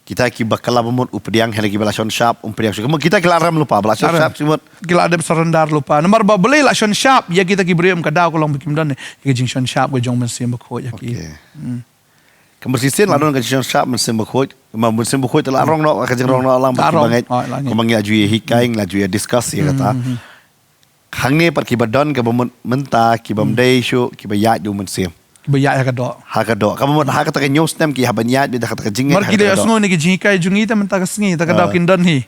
Kita kiba kylla ba mut u pdiang, hynrei kiba la shon shap um pdiang shuh. Kumba kita ki la rem lypa, ba la shon shap shu mut. Ki la dep surrender lypa. Namar ba balei la shon shap ïa kita ki briew em, ka daw ka long ba kim don ïa ka jingshon shap ka jong u Mynsiem Bakhuid ïa ki. Okay. Ka mut shisien la don ka jingshon shap Mynsiem Bakhuid. Kumba Mynsiem Bakhuid te la rong noh, ka jingrong noh lang ba kiba ngeit. Kumba ngi la ju ïa hikai, ngi la ju ïa discuss ïa kata. Hangne pat kiba don kaba mut mynta kibym dei shuh kiba ïaid da u Mynsiem. Kiba ïaid ha ka doh. Ha ka doh. Kaba mut ha kata ka hynñiew snem ki hap ban ïaid beit ha kata ka jingngeit. Mar ki la ïohsngew na ki jinghikai jong ngi te mynta ka sngi, te ka daw kin don hi.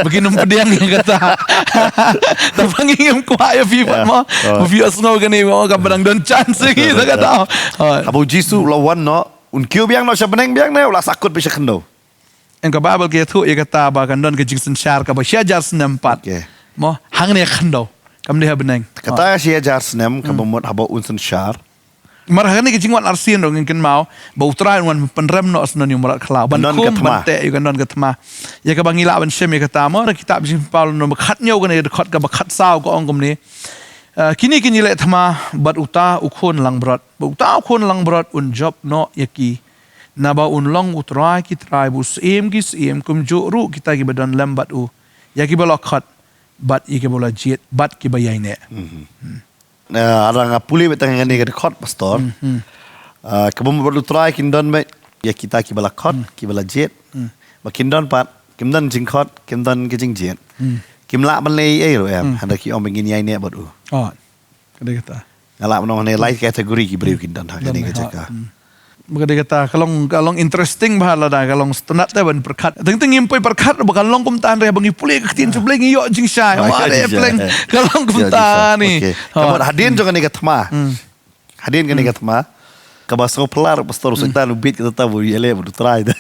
Ba kin ym pdiang ïa kata. Te ba ngi ngim kwah ïa phi pat mo. Ba phi ïohsngew kane mo, kaba dang don chance ïa ngi te ka daw. Haba u Jisu u la wan noh, un kiew biang noh sha bneng biang ne u la sahkut beit sha khyndew? Em, ka Baibl ka ïathuh ïa kata ba kan don ka jingsynshar kaba shi hajar snem pat. Okay. Mo, hangne ha khyndew. Kam dei ha bneng. Kata shi hajar snem kaba mut haba un synshar. Mar hangne ka jingwan arsien ruh ngin kynmaw ba u Trai un wan pynrem noh sha u mrad khlaw. Ban kum ban teh ïa ka, don ka thma. Ïa kaba ngi lah ban shem ïa kata mo, na kitab Jingpynpaw lynnong ba khathynñiew kane ka dkhot kaba khatsaw ka ong kumne. Ah, kine kin ïaleh thma bad uta u Khun langbrot. Bad uta u Khun langbrot un jop noh ïa ki. Naba un long u Trai ki trai, ba u Syiem ki syiem, kumjuh ruh kita kiba don lem bad u, ïa kiba la khot, bad ïa kiba la jied, bad kiba ïaineh. Mhm. Hmm. Eh, lada nga pule beit tang ïa kane ka dkhot, Pastor. Hmm, hmm. Ah, kaba mut bad u Trai kin don beit ïa kita kiba la khot, kiba la jied. Ba kin don pat, kim don jingkhot, kim don ki jingjied. Kim lah ban leh ei ruh em, hynrei ki ong ba ngin ïaineh bad u. Oh, ka dei kata. Nga lah ban ong ne lai category ki briew kin don ha kane ka jaka. Ba ka dei kata, ka long, ka long interesting bha lada ka long sngewtynnat te ban pyrkhat. Teng teng ngim poi pyrkhat ba ka long kumta, hynrei ba ngi pule ka ktien U Blei ngi ïoh jingshai. Ba ka dei pleng, ka long kumta ni. Okay. Ka mut hadien jong kane ka thma. Hadien kane ka thma, kaba sngewphylla ruh pastor, u Soitan u bit kata, ta ba u ïaleh bad u Trai te.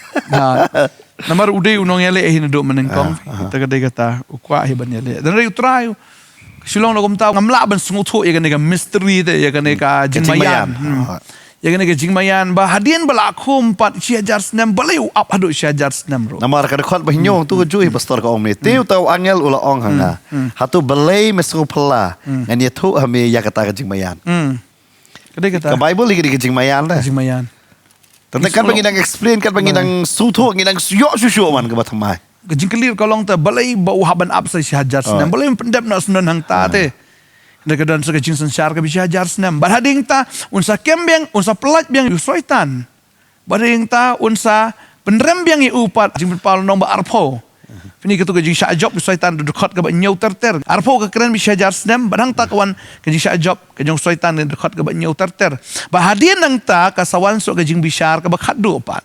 Namar u dei u nongïaleh hi naduh mynnyngkong. Kata ka dei kata, u kwah hi ban ïaleh. Hynrei u Trai u shu ong na kumta, ngam lah ban sngewthuh ïa kane ka mystery te, ïa kane ka jingmaïan. Ïa kane ka jingmaïan ba hadien ba la khum pat shi hajar snem, balei u ap haduh shi hajar snem ruh. Namar ka dkhot ba hynñiew tu ka ju hi pastor ka ong me, te uta u angel u la ong ha nga, hato balei me sngewphylla, ngan ïathuh ha me ïa kata ka jingmaïan. Ka dei kata. Ka Bible ka dei ka jingmaïan te. Ka jingmaïan. Tang katba ngi dang explain, katba ngi dang sngewthuh, ngi dang ïoh shuh shuh man kaba thymmai. Ka jingkylli ka long te, balei ba u hap ban ap sa shi hajar snem, balei ban pyndep noh shen hangta te. Hynrei ka don sa ka jingsynshar kaba shi hajar snem. Bad hadien ta un sa kem biang, un sa pyllait biang ïa u Soitan. Bad hadien ta un sa pynrem biang ïa u pat, Jingpynpaw lynnong ba arphew. Phi ïohi kato ka jingshah jop u Soitan, dkhot kaba hynñiew ter ter. Arphew ka kren ba shi hajar snem, bad hangta ka wan ka jingshah jop ka jong u Soitan, dkhot kaba hynñiew ter ter. Bad hadien nangta ka sa wan sa ka jingbishar kaba khatduh pat.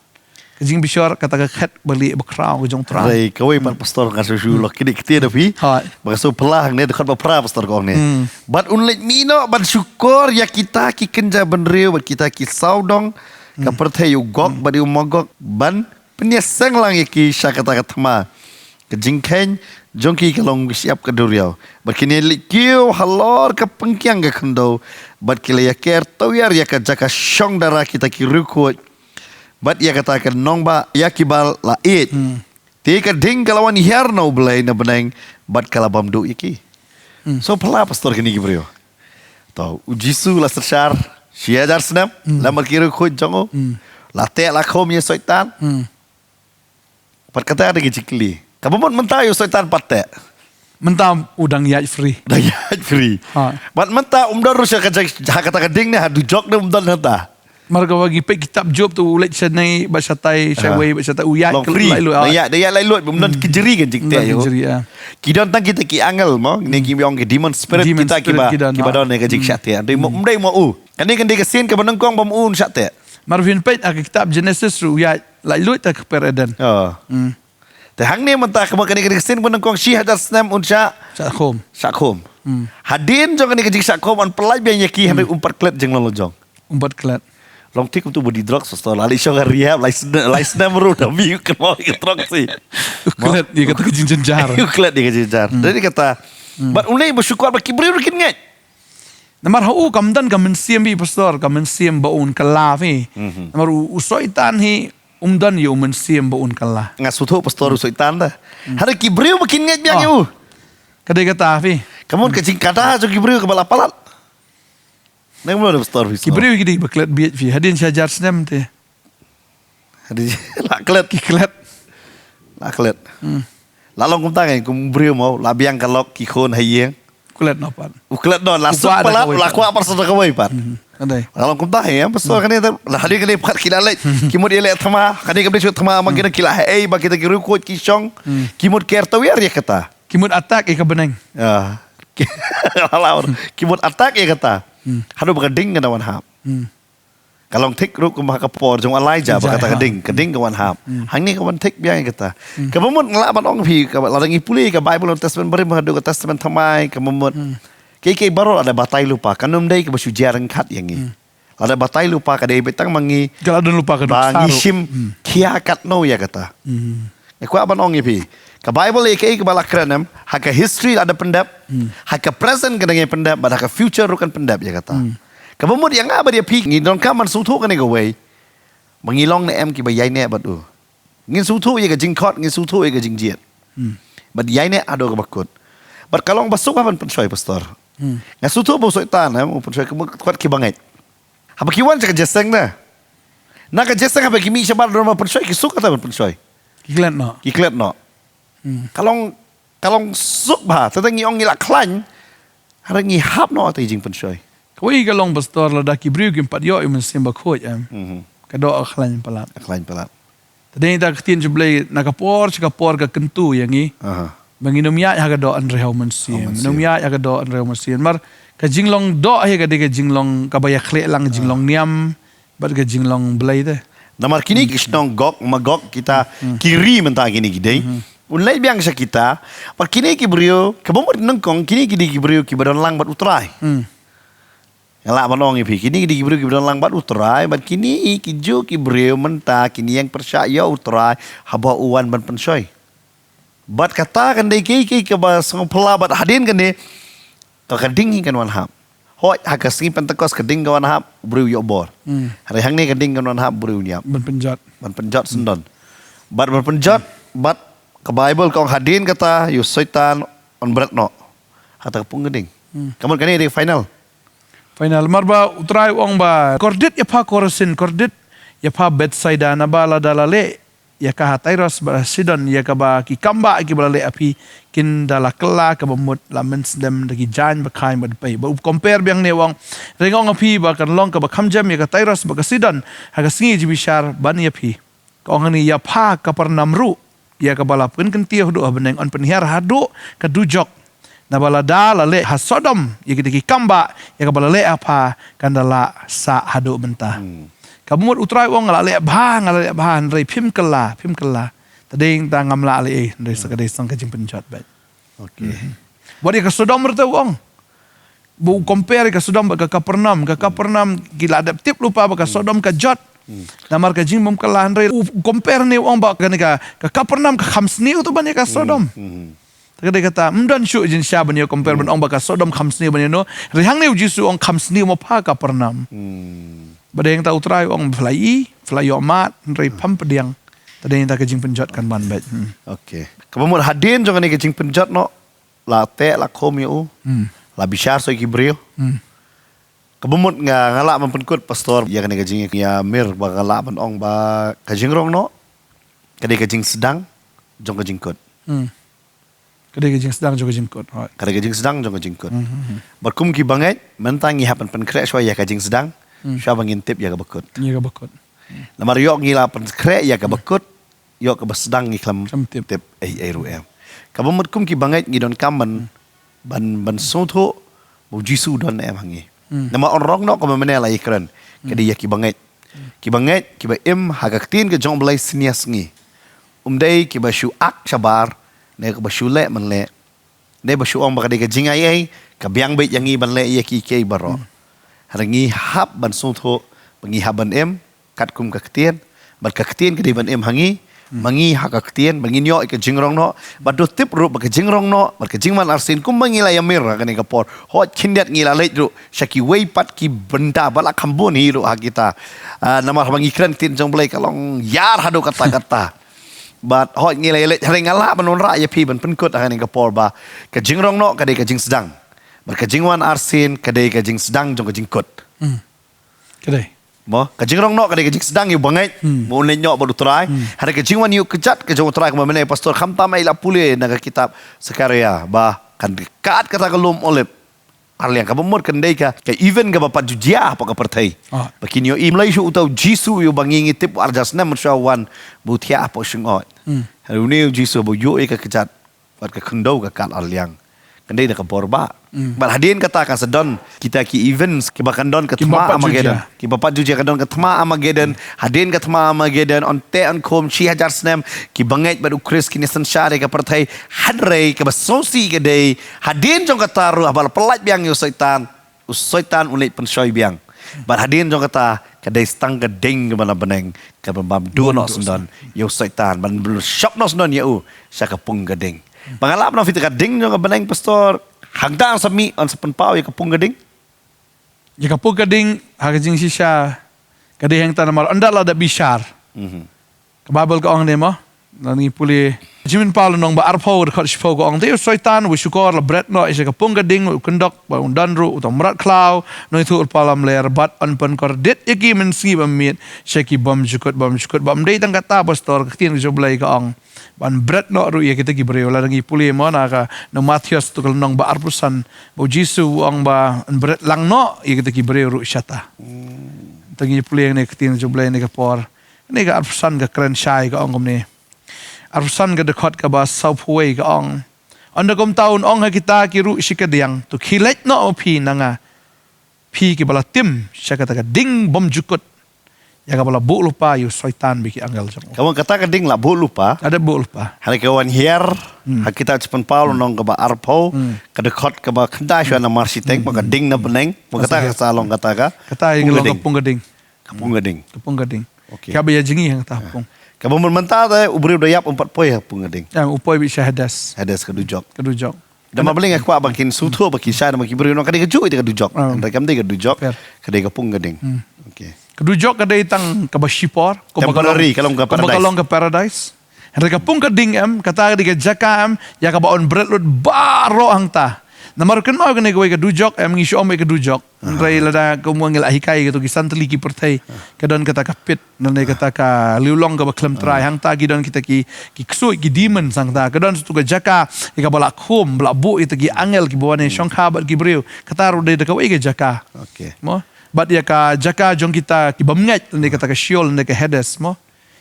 Ka jingbishar kata ka khet balieh bakhraw ka jong u Trai. Hynrei kawei pat pastor, nga shu shu lok kine ktien da phi. Ba ka sngewphylla hangne dkhot ba phra pastor ka ong ne. Bad un leit mih noh ban shukor ïa kita ki kynja bynriew bad kita ki sawdong ka pyrthei, ïa u Gog bad ïa u Magog, ban pynïaseng lang ïa ki sha kata ka thma. Ka jingkheiñ jong ki ka long shyiap ka duriaw. Bad kin ïaleit kiew halor ka pynkiang ka khyndew. Bad ki la ïaker tawiar ïa ka jaka shong dara kita ki riewkhuid. Bad ïa kata ka nongbah ïa kiba la ïeit. Te ka ding ka la wan hiar na U Blei na bneng, bad ka la bam duh ïa ki. Sngewphylla pastor kine ki briew. To, u Jisu la synshar shi hajar snem, la mar ki riewkhuid jong u. La teh la khum ïa u Soitan. Bad kata ka dei ka jingkylli. Kaba mut mynta ïa u Soitan pat te. Mynta u dang ïaid free. Dang ïaid free. Bad mynta um don ruh sha ka jaka, ha kata ka ding ne, ha dujok ne um don hangta. Mar kaba ngi peit kitab Job te u leit shane bad shatai, shawei bad shatai, u ïaid free. Dang ïaid, dang ïaid laitluid, um don ki jri kan jingteh ïa u. Ki don tang kita ki angel mo, ne ki ong ki demon spirit, kita kiba don ne ka jingshah teh. Dei mo, um dei mo u. Kane kan dei ka sien kaba nyngkong ba mo u un shah teh. Mar phin peit ha ka kitab Genesis ruh u ïaid laitluid ha ka kper Eden. Te hangne mynta kaba kane ka dei ka sien kaba nyngkong shi hajar snem un shah, shah khum. Hadien jong kane ka jingshah khum un pyllait biang ïa ki, hynrei um pat klet jinglong la jong. Um pat klet. Long thik kumtu ba dei drugs pastor, la leit shong ha rehab lai snem, lai snem ruh da mih u kynmaw ïa ka drugs hi. U klet ïa kata ka jingjynjar. U klet ïa ka jingjynjar. Dei kata. Bad une ba shu kwah ba ki briew ruh kin ngeit. Namar ha u kam don ka mynsiem phi pastor, ka mynsiem ba un kylla phi. Namar u, u Soitan hi um don ïa u mynsiem ba un kylla. Nga sngewthuh pastor u Soitan da. Hynrei ki briew ba kin ngeit biang ïa u. Ka dei kata phi. Ka mut ka jingkata jong ki briew kaba la palat. Nang mut pastor phi. Ki briew ki dei ba klet bieit phi. Hadien shi hajar snem te. Hadien la klet. Ki klet. La klet. La long kumta ngi kum briew mo, la biang ka lok ki khun ha ïing. Klet noh pat. U klet noh, la suk pat la, la kwah pat sa da kawei pat. Ka dei. La long kumta hi, pastor kane te, la hadien kane pat ki la leit. Ki mut ïaleh thma, kane ka dei shu thma, ma kine ki la haei ba kita ki riewkhuid ki shong. Ki mut ker tawiar ïa kata. Ki mut attack ïa ka bneng. Ki mut attack ïa kata. Haduh ba ka ding ka da wan hap. Ka long thik ruh kum ha ka por jong Elijah ba kata ka ding, ka ding ka wan hap. Hangne ka wan thik biang ïa kata. Kaba mut nga lah ban ong phi, kaba lada ngi pule ka Bible, Old Testament barim haduh ka Testament Thymmai, kaba mut. Kiei kiei baroh lada batai lypa, kan ym dei kaba shu jia ryngkat ïa ngi. Lada batai lypa ka dei beit tang ma ngi. Ka la don lypa ka duk ba ngi shim khia katno ïa kata. Nga kwah ban ong ïa phi. Ka Bible ïa kaei kaba la kren em, ha ka history la da pyndep, ha ka present ka dang ïa pyndep, bad ha ka future ruh kan pyndep ïa kata. Kaba mut ïa nga bad ïa phi, ngi donkam ban sngewthuh kane kawei. Ba ngi long ne em kiba ïaineh bad u. Ngin sngewthuh ïa ka jingkhot, ngin sngewthuh ïa ka jingjied. Bad ïaineh haduh kaba kut. Bad ka long ba suk ban pynshoi pastor. Nga sngewthuh ba u Soitan em, u pynshoi ka mut kiba ngeit. Haba ki wan sha ka jingïaseng na. Na ka jingïaseng haba ki mih shabar don ban pynshoi, ki suk kata ban pynshoi. Ki klet noh. Ki klet noh. Ka long, ka long suk bha, tang ngi ong ngi la khlaiñ. Hynrei ngi hap noh ïa ka jingpynshoi. Poi ka long pastor lada ki briew kim pat ïoh ïa u Mynsiem Bakhuid em. Mhm. Ka doh ka khlaiñ palat. Ka khlaiñ palat. Te dei da ka ktien jong U Blei na ka por sha ka por ka kyntu ïa ngi. Aha. Ba ngin ym ïaid ha ka doh hynrei ha u Mynsiem. Ha u Mynsiem. Ngin ym ïaid ha ka doh hynrei ha u Mynsiem. Namar ka jinglong doh hi ka dei ka jinglong kaba ïakhlieh lang, ka jinglong niam bad ka jinglong Blei te. Namar kine ki shnong Gog Magog kita ki ri mynta kine ki dei. Mhm. Un leit biang sha kita. Bad kine ki briew, kaba mut nyngkong, kine ki dei ki briew kiba don lang bad U Trai. Hmm. Nga lah ban ong ïa phi, kine ki dei ki briew kiba don lang bad U Trai, bad kine ki juh ki briew mynta, kine ïeng pyrshah ïa U Trai, haba u wan ban pynshoi. Bad kata kan dei kiei kiei kaba sngewphylla bad hadien kane, ka, ka ding hi kan wan hap. Hooid, ha ka sngi Pentekost ka ding ka wan hap, u briew ïoh bor. Hmm. Hynrei hangne ka ding kan wan hap, u briew ñiap. Ban pynjot. Ban pynjot syndon. Bad ban pynjot, bad ka Baibl ka ong hadien kata, ïa u Soitan yn bret noh. Ha kata ka pung ka ding. Hmm. Ka mut kane dei final. Final, namar ba U Trai u ong ba, kordit ïa pha Korasin, kordit ïa pha Bethsaida, naba lada la leh ïa ka ha Tyrus bad ha Sidon, ïa kaba ki kam bah kiba la leh ha phi, kin da la kylla kaba mut la mynslem da ki jaiñ ba khaiñ bad pei. Bad u compare biang ne u ong, hynrei nga ong ha phi ba kan long kaba kham jem ïa ka Tyrus bad ka Sidon ha ka sngi jingïabishar ban ïa phi. Ka ong hangne, ïa pha Kapernaum ruh, ïa kaba la pynkyntiew haduh ha bneng, yn pynhiar haduh ka dujok. Naba lada la leh ha Sodom ïa kita ki kam bah, ïa kaba la leh ha pha kan da la sah haduh mynta. Hmm. Kaba mut U Trai u ong, nga la leh bha, nga la leh bha, hynrei phim kylla, phim kylla. Te dei tang ngam lah leh ei, hynrei sa ka dei sa ka jingpynjot bad. Okay. Mhm. Wat ïa ka Sodom ruh te u ong. Ba u compare ka Sodom bad ka Kapernaum, ka Kapernaum ki la dep tip lypa ba ka Sodom ka jot. Hmm. Namar ka jingbymkylla, hynrei u compare ne u ong ba kane ka, ka Kapernaum ka kham sniew to ban ïa ka Sodom. Hmm. Te ka dei kata, ym don shuh jingshisha ban ïa compare ban ong ba ka Sodom kham sniew ban ïa no. Hynrei hangne U Jisu u ong kham sniew mo pha Kapernaum. Hmm. Bad dei hangta U Trai u ong phi la ïohi, phi la ïohmad, hynrei pham pdiang. Te dei hangta ka jingpynjot kan ban beit. Hmm. Okay. Kaba mut hadien jong kane ka jingpynjot noh, la teh la khum ïa u. Hmm. La bishar sa ïa ki briew. Hmm. Kaba mut nga, nga lah ban pynkut, Pastor, ïa kane ka jingïamir ba nga lah ban ong ba ka jingrong noh ka dei ka jingsdang jong ka jingkut. Hmm. Ka dei ka jingsdang jong ka jingkut. Hooid. Ka dei ka jingsdang jong ka jingkut. Hmm, hmm, hmm. Bad kum ki bangeit, mynta ngi hap ban pynkhreh shuwa ïa ka jingsdang, hmm, shuwa ba ngin tip ïa kaba kut. Ïa kaba kut. Namar ïoh ngi la pynkhreh ïa kaba kut, ïoh kaba sdang ngi khlem, khlem tip, tip ei ei ruh em. Kaba mut kum ki bangeit ngi donkam ban, hmm, ban, ban sngewthuh ba U Jisu u don em ha ngi. Hmm. Namar yn rong noh kumba mynne la ïakren. Ka dei ïa ki bangeit. Hmm. Ki bangeit, kiba im ha ka ktien ka jong U Blei synñia sngi. Ym dei kiba shu ak shabar, ne kiba shu leh man leh. Ne ba shu ong ba ka dei ka jingaiei, ka biang beit ïa ngi ban leh ïa kiei kiei baroh. Hmm. Hynrei ngi hap ban sngewthuh ba ngi hap ban im katkum ka ktien, bad ka ktien ka dei ban im ha ngi, hmm, ma ngi ha ka ktien, ba ngin ïoh ïa ka jingrong noh, bad to tip ruh ba ka jingrong noh, bad ka jingwan arsien kumba ngi la ïamir ha kane ka por. Hooid khyndiat ngi la leit ruh sha kiwei pat ki bynta ba la kham bun hi ruh ha kita. Ah, namar haba ngi kren ktien jong U Blei ka long ïar haduh katta katta. Bad hooid ngi la ïaleit, hynrei nga lah ban wanrah ïa phi ban pynkut ha kane ka por ba ka jingrong noh ka dei ka jingsdang. Bad ka jingwan arsien ka dei ka jingsdang jong ka jingkut. Hmm. Ka dei. Mo, ka jingrong noh ka dei ka jingsdang ïa u bangeit, hmm, ba un leit noh bad U Trai. Hmm. Hynrei ka jingwan ïuh kjat ka jong U Trai kumba mynne Pastor khamtam ei la pule na ka kitab Sakaria ba kan kat kata ka lum Olib. Ar liang kaba mut kan dei ka, ka event kaba pat ju jia hapoh ka pyrthei. Ah. Ba kin ïohi mlei shuh uta U Jisu ïa uba ngi ngi tip arhajar snem mynshuwa wan ba u thiah hapoh shyngoid. Hmm. Hynrei une U Jisu ba u ïoh ïa ka kjat bad ka khyndew ka kat ar liang. Kan dei da ka bor bah. Hmm. Bad hadien kata kan sa don kita ki events kiba kan don ka thma Armageddon. Kiba pat ju jia. Kiba pat ju jia, kan don ka thma Armageddon, hadien ka thma Armageddon, yn teh yn khum shi hajar snem, ki bangeit bad U Khrist kin ïa synshar ïa ka pyrthei, hynrei kaba sngewsih ka dei, hadien jong kata ruh haba la pyllait biang ïa u Soitan, u Soitan un leit pynshoi biang. Bad hadien jong kata, ka dei tang ka ding kaba na bneng, kaba bam duh noh syndon ïa u Soitan, ban shop noh syndon ïa u sha ka pung ka ding. Ba nga lah ban ong ïa phi te ka ding jong ka bneng, Pastor, hangta yn sa mih, yn sa pynpaw ïa ka pung ka ding. Ïa ka pung ka ding, ha ka jingshisha, ka dei hangta namar ynda la da bishar. Mhm. Ka Baibl ka ong ne mo, lada ngi pule Jingmut Paul nong ba arphew, dkhot shiphew ka ong, te u Soitan u shukor la bret noh sha ka pung ka ding, u kyndok ba un don ruh u tang mrad khlaw, nongïathuhlypa lamler, bad yn pynkordit ïa ki mynsngi ba miet sha ki bymjukut bymjukut. Bym dei tang kata, pastor, ka ktien ka jong U Blei ka ong ba yn bret noh ruh ïa kita ki briew. Lada ngi pule mo na ka, na Mathaios tu ka lynnong ba arphew san, ba u Jisu u ong ba yn bret lang noh ïa kita ki briew ruh shata. Te ngi pule ne ka ktien ka jong U Blei ne ka por. Ne ka arphew san ka kren shai, ka ong kumne. Arphew san ka dkhot kaba sawphew wei ka ong, ynda kumta un ong ha kita ki ruh shi kadiang, to khie leit noh ma phi na nga, phi kiba la tim sha kata ka ding bymjukut, ïa kaba la buh lypa ïa u Soitan bad ki angel jong u. Ka wan kata ka ding la buh lypa. Ada buh lypa. Hynrei ka wan hiar, hmm, ha kitab Jingmut Paul nong kaba arphew, hmm, ka dkhot kaba khyndai shuwa namar shiteng, hmm, ba ka ding na bneng, ba kata ka sa long kata ka. Kata ka pung ka long ka ding. Pung ka ding. Ka pung ka ding. Ka pung ka ding. Okay. Kaba ïa jngi hangta ha pung. Kaba mynta te u briew da ïap um pat poi ha pung ka ding. Ïa, u poi beit sha Hades. Hades, ka dujok. Ka dujok. Da ma bling, nga kwah ba kin sngewthuh ba kin shai, da ma ki briew nong, ka dei kajuh ïa ka dujok. Ah. Hynrei kam dei ka dujok. Fair. Ka dei ka pung ka ding. Hmm. Okay. Ka dujok ka dei tang kaba shipor, kumba ka long, temporary, ka long ka paradise. Hynrei ka pung ka ding em, kata ka dei ka jaka em ïa kaba yn bret lut baroh hangta. Namar kynmaw kane kawei ka dujok em, ngi shu ong ïa ka dujok. Hynrei lada kumba ngi la hikai kato ki san tylli ki pyrthei, ka don kata ka pit, lane kata ka liulong kaba khlem trai, hangta ki don kita ki, ki ksuid, ki demon hangta. Ka don satu ka jaka ïa kaba la khum, ba la buh ïa kita ki angel kiba wan shongkha bad ki briew. Kata ruh dei da kawei ka jaka. Okay. Mo? Bad ïa ka jaka jong kita ki bymngeit, lane kata ka Sheol, lane ka Hades, mo?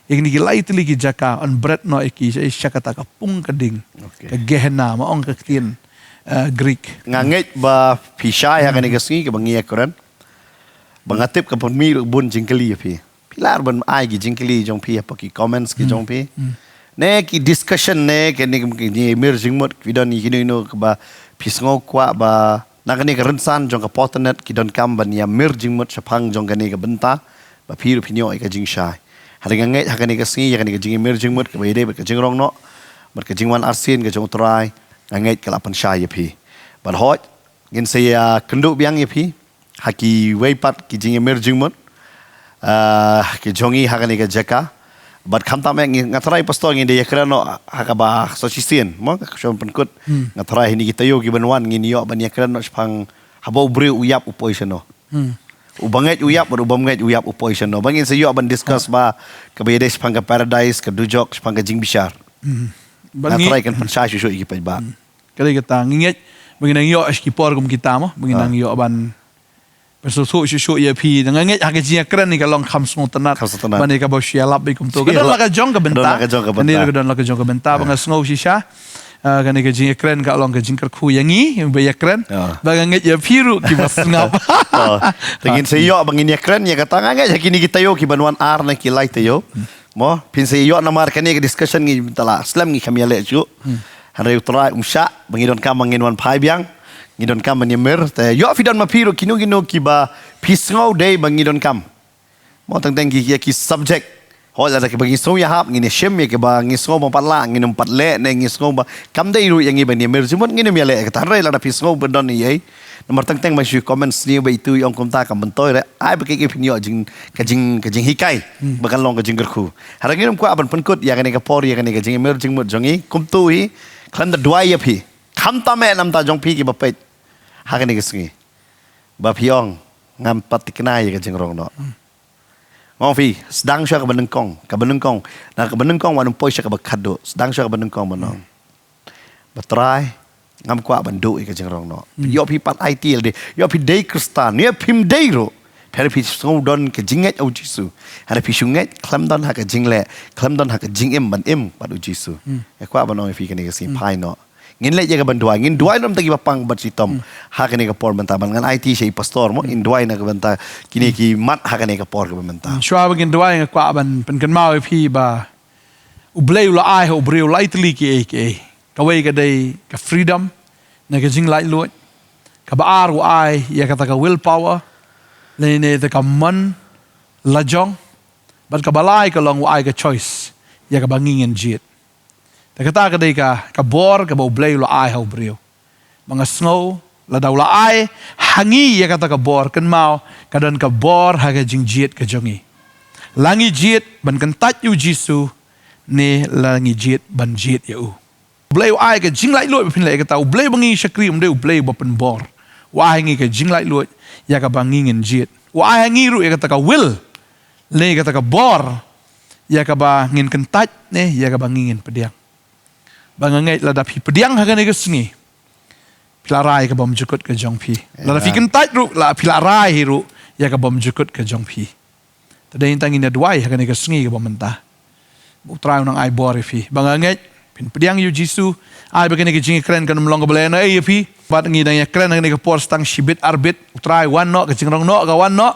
Ïa kine ki lai tylli ki jaka yn bret noh ïa ki sha, sha kata ka pung ka ding. Okay. Ka Gehenna, ma ong ka ktien, eh, Greek. Nga ngeit ba phi shai ha kane ka sngi kaba ngi ïakren. Ba nga tip ka pynmih ruh bun jingkylli ïa phi. Phi lah ban ai ki jingkylli jong phi hapoh ki comments ki jong phi. Hmm. Ne ki discussion ne kane ka, ki jingïamir jingmut, phi don ïa kino kino kaba phi sngew kwah ba na kane ka rynsan jong ka Potternet ki donkam ban ïamir jingmut shaphang jong kane ka bynta, ba phi ruh phin ïoh ïa ka jingshai. Hynrei nga ngeit ha kane ka sngi, ïa kane ka jingïamir jingmut kaba ïadei bad ka jingrong noh bad ka jingwan arsien ka jong U Trai, nga ngeit ka la pynshai ïa phi. Bad hooid, ngin sa ïakynduh biang ïa phi ha kiwei pat ki jingïamir jingmut, ah, ki jong ngi ha kane ka jaka. Bad khamtam eh ngi, nga tharai pastor, ngin da ïakren noh ha kaba sa shisien, mo, ka shong pynkut. Hmm. Nga tharai hynne ki taïew kiban wan ngin ïoh ban ïakren noh shaphang haba u briew u ïap u poi shano. Hmm. U bangeit u ïap, bad u bymngeit u ïap u poi shano. Ba ngin sa ïoh ban discuss ba kaba ïadei shaphang ka paradise, ka dujok, shaphang ka jingbishar. Hmm. Nga tharai kan pynshai shuh shuh ïa ki paidbah. Hmm. Ka dei kata, ngi ngeit ba ngin nang ïoh shi ki por kum kita mo, ba ngin nang ïoh ban pynsngewthuh shuh shuh ïa phi. Nga ngeit ha ka jingïakren ne ka long kham sngewtynnat. Kham sngewtynnat. Ban ïa kaba shu ïalap beit kumto. Ka don la ka jong ka bynta. Ka don la ka jong ka bynta. Ka don la ka jong ka bynta. Ba nga sngew shisha, ah, kane ka jingïakren ka long ka jingkyrkhu ïa ngi ba ïakren. Ba nga ngeit ïa phi ruh kiba sngap. Oh, te ngin sa ïoh ba ngin ïakren ïa kata, nga ngeit ha kine ki taïew kiban wan, ar ne ki lai taïew. Mo, phin sa ïoh namar kane ka discussion ngi mynta la slem, ngi kham ïaleh shuh. Hmm. Hynrei U Trai um shah ba ngi donkam ba ngin wan phai biang, ngi donkam ban ïamir. Te ïoh phi don ma phi ruh kino kino kiba phi sngew dei ba ngi donkam. Mo, teng teng ki, ki, ki subject. Hooid, lada kiba ngi sngew ïahap ngin ïashim, ïa kiba ngi sngew bym pat lah ngin ym pat leh, ne ngi sngew ba kam dei ruh ïa ngi ban ïamir jingmut, ngin ym ïaleh ïa kata. Hynrei lada phi sngew ba don ei ei, namar teng teng ma shu comment sniew ba itu i ong kumta, kam myntoi re. Ai ba kiei kiei phin ïoh jing, ka jing, ka jinghikai. Hmm. Ba kan long ka jingkyrkhu. Hynrei ngin ym kwah ban pynkut ïa kane ka por, ïa kane ka jingïamir jingmut jong ngi, kumto hi, khlem da duwai ïa phi. Khamtam eh na ka bynta jong phi kiba peit ha kane ka sngi. Ba phi ong, ngam pat thikna ïa ka jingrong noh. Hmm. Nga ong phi, sdang shuwa kaba nyngkong, kaba nyngkong. Na kaba nyngkong wat nym poi sha kaba khatduh, sdang shuwa kaba nyngkong ban ong, Ba Trai, ngam kwah ban duh ïa ka jingrong noh. Hmm. Ïoh phi pat aiti lade, ïoh phi dei Khristan, ïoh phim dei ruh, phi, phi sngew don ka jingngeit ha U Jisu. Hynrei phi shu ngeit khlem don ha ka jingleh, khlem don ha ka jingim ban im bad U Jisu. Hmm. Nga kwah ban ong ïa phi kane ka sngi, hmm, phai noh. Ngin leit ïa kaban duwai, ngin duwai noh na ka bynta kiba pang bad shitom. Hmm. Ha kane ka por mynta, ban ngan aiti sha i pastor mo, hmm, in duwai na ka bynta kine ki mat ha kane ka por kaba mynta. Hmm. Shuwa ba ngin duwai, nga kwah ban pynkynmaw ïa phi ba U Blei u la ai ha u briew lai tylli kiei kiei. Kawei ka dei ka freedom, ne ka jinglaitluid. Kaba ar u ai ïa kata ka willpower, lane ïa kata ka mon lajong. Bad kaba lai ka long u ai ka choice ïa kaba ngi ngin jied. Te kata ka dei ka, ka bor kaba U Blei u la ai ha u briew. Ba nga sngew, lada u la ai ha ngi ïa kata ka bor, kynmaw, ka don ka bor ha ka jingjied ka jong ngi. La ngi jied ban kyntait ïa U Jisu, ne la ngi jied ban jied ïa u. U Blei u ai ka jinglaitluid ba phin leh kata. U Blei ba ngi shakri um dei u Blei ba pynbor. U ai ngi ka jinglaitluid ïa kaba ngi ngin jied. U ai ngi ruh ïa kata ka will, ne kata ka bor, ïa kaba ngin kyntait ne ïa kaba ngi ngin pdiang. Ba nga ngeit lada phi pdiang ha kane ka sngi, phi la rai ka bymjukut ka jong phi. Lada phi kyntait ruh, la phi la rai hi ruh ïa ka bymjukut ka jong phi. Te dei tang ngin ïa duwai ha kane ka sngi kaba mynta. U Trai u nang ai bor ïa phi. Ba nga ngeit phin pdiang ïa u Jisu. Ai ba kane ka jingïakren kan ym long kaba lehnohei ïa phi. Bad ngi dang ïakren ha kane ka por sa tang shibit arbit. U Trai wan noh, ka jingrong noh ka wan noh.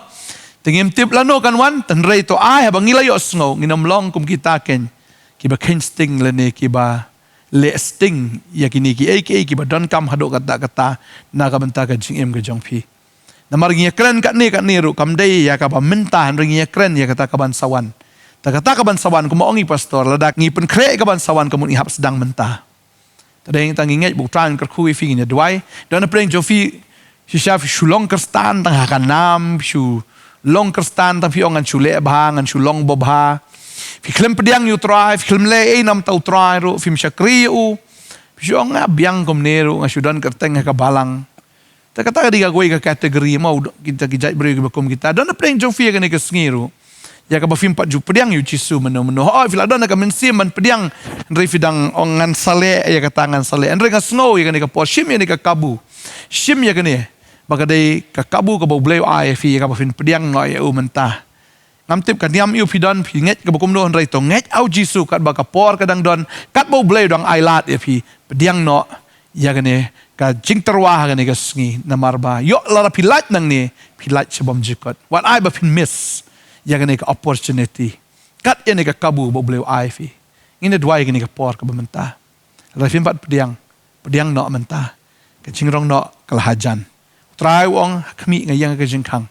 Te ngim tip lano kan wan, hynrei to ai haba ngi la ïohsngew, ngin ym long kum kita keiñ kiba kheiñ sting lane kiba leh sting ïa kine kiei kiei kiba donkam haduh katta katta na ka bynta ka jingim ka jong phi. Namar ngi ïakren katne katne ruh kam dei ïa kaba mynta, hynrei ngi ïakren ïa kata kaban sa wan. Te kata kaban sa wan, kumba ong i pastor, lada ngi pynkhreh kaban sa wan, ka mut ngi hap sdang mynta. Te dei tang ngi ngeit ba U Trai un kyrkhu ïa phi, ngin ïa duwai. Don na pdeng jong phi, shisha phi shu long Khristan tang ha ka nam, phi shu long Khristan tang phi ong ngan shu leh bha, ngan shu long babha. Phi khlem pdiang ïa U Trai, phi khlem leh ei namar U Trai ruh, phim shakri ïa u. Phi shu ong nga biang kumne ruh, nga shu don kyrteng ha ka balang. Te kata ka dei kawei ka category mo, kita ki jait briew kiba kum kita. Don na pdeng jong phi ha kane ka sngi ruh ïa kaba phim pat ju pdiang ïa u Jisu mynno mynno. Hooid, phi la don ha ka mynsiem ban pdiang, hynrei phi dang ong ngan sa leh ïa kata, ngan sa leh. Hynrei nga sngew ïa kane ka por, shim ïa kane ka kabu. Shim ïa kane ba ka dei ka kabu kaba U Blei u ai ïa phi ïa kaba phin pdiang noh ïa u mynta. Ngam tip ka niam aïu phi don, phi ngeit kaba kumno, hynrei to ngeit ha u Jisu katba ka por ka dang don, katba U Blei u dang ai lad ïa phi. Pdiang noh ïa kane ka jingtyrwa ha kane ka sngi, namar ba ïoh lada phi lait nangne, phi lait sha bymjukut. Wat ai ba phin miss ïa kane ka opportunity. Kat ïa kane ka kabu ba U Blei u ai ïa phi. Ngin ïa duwai ïa kane ka por kaba mynta. Lada phim pat pdiang, pdiang noh mynta. Ka jingrong noh ka la hajan. U Trai u ong, ha khmih nga ïeng ha ka jingkhang,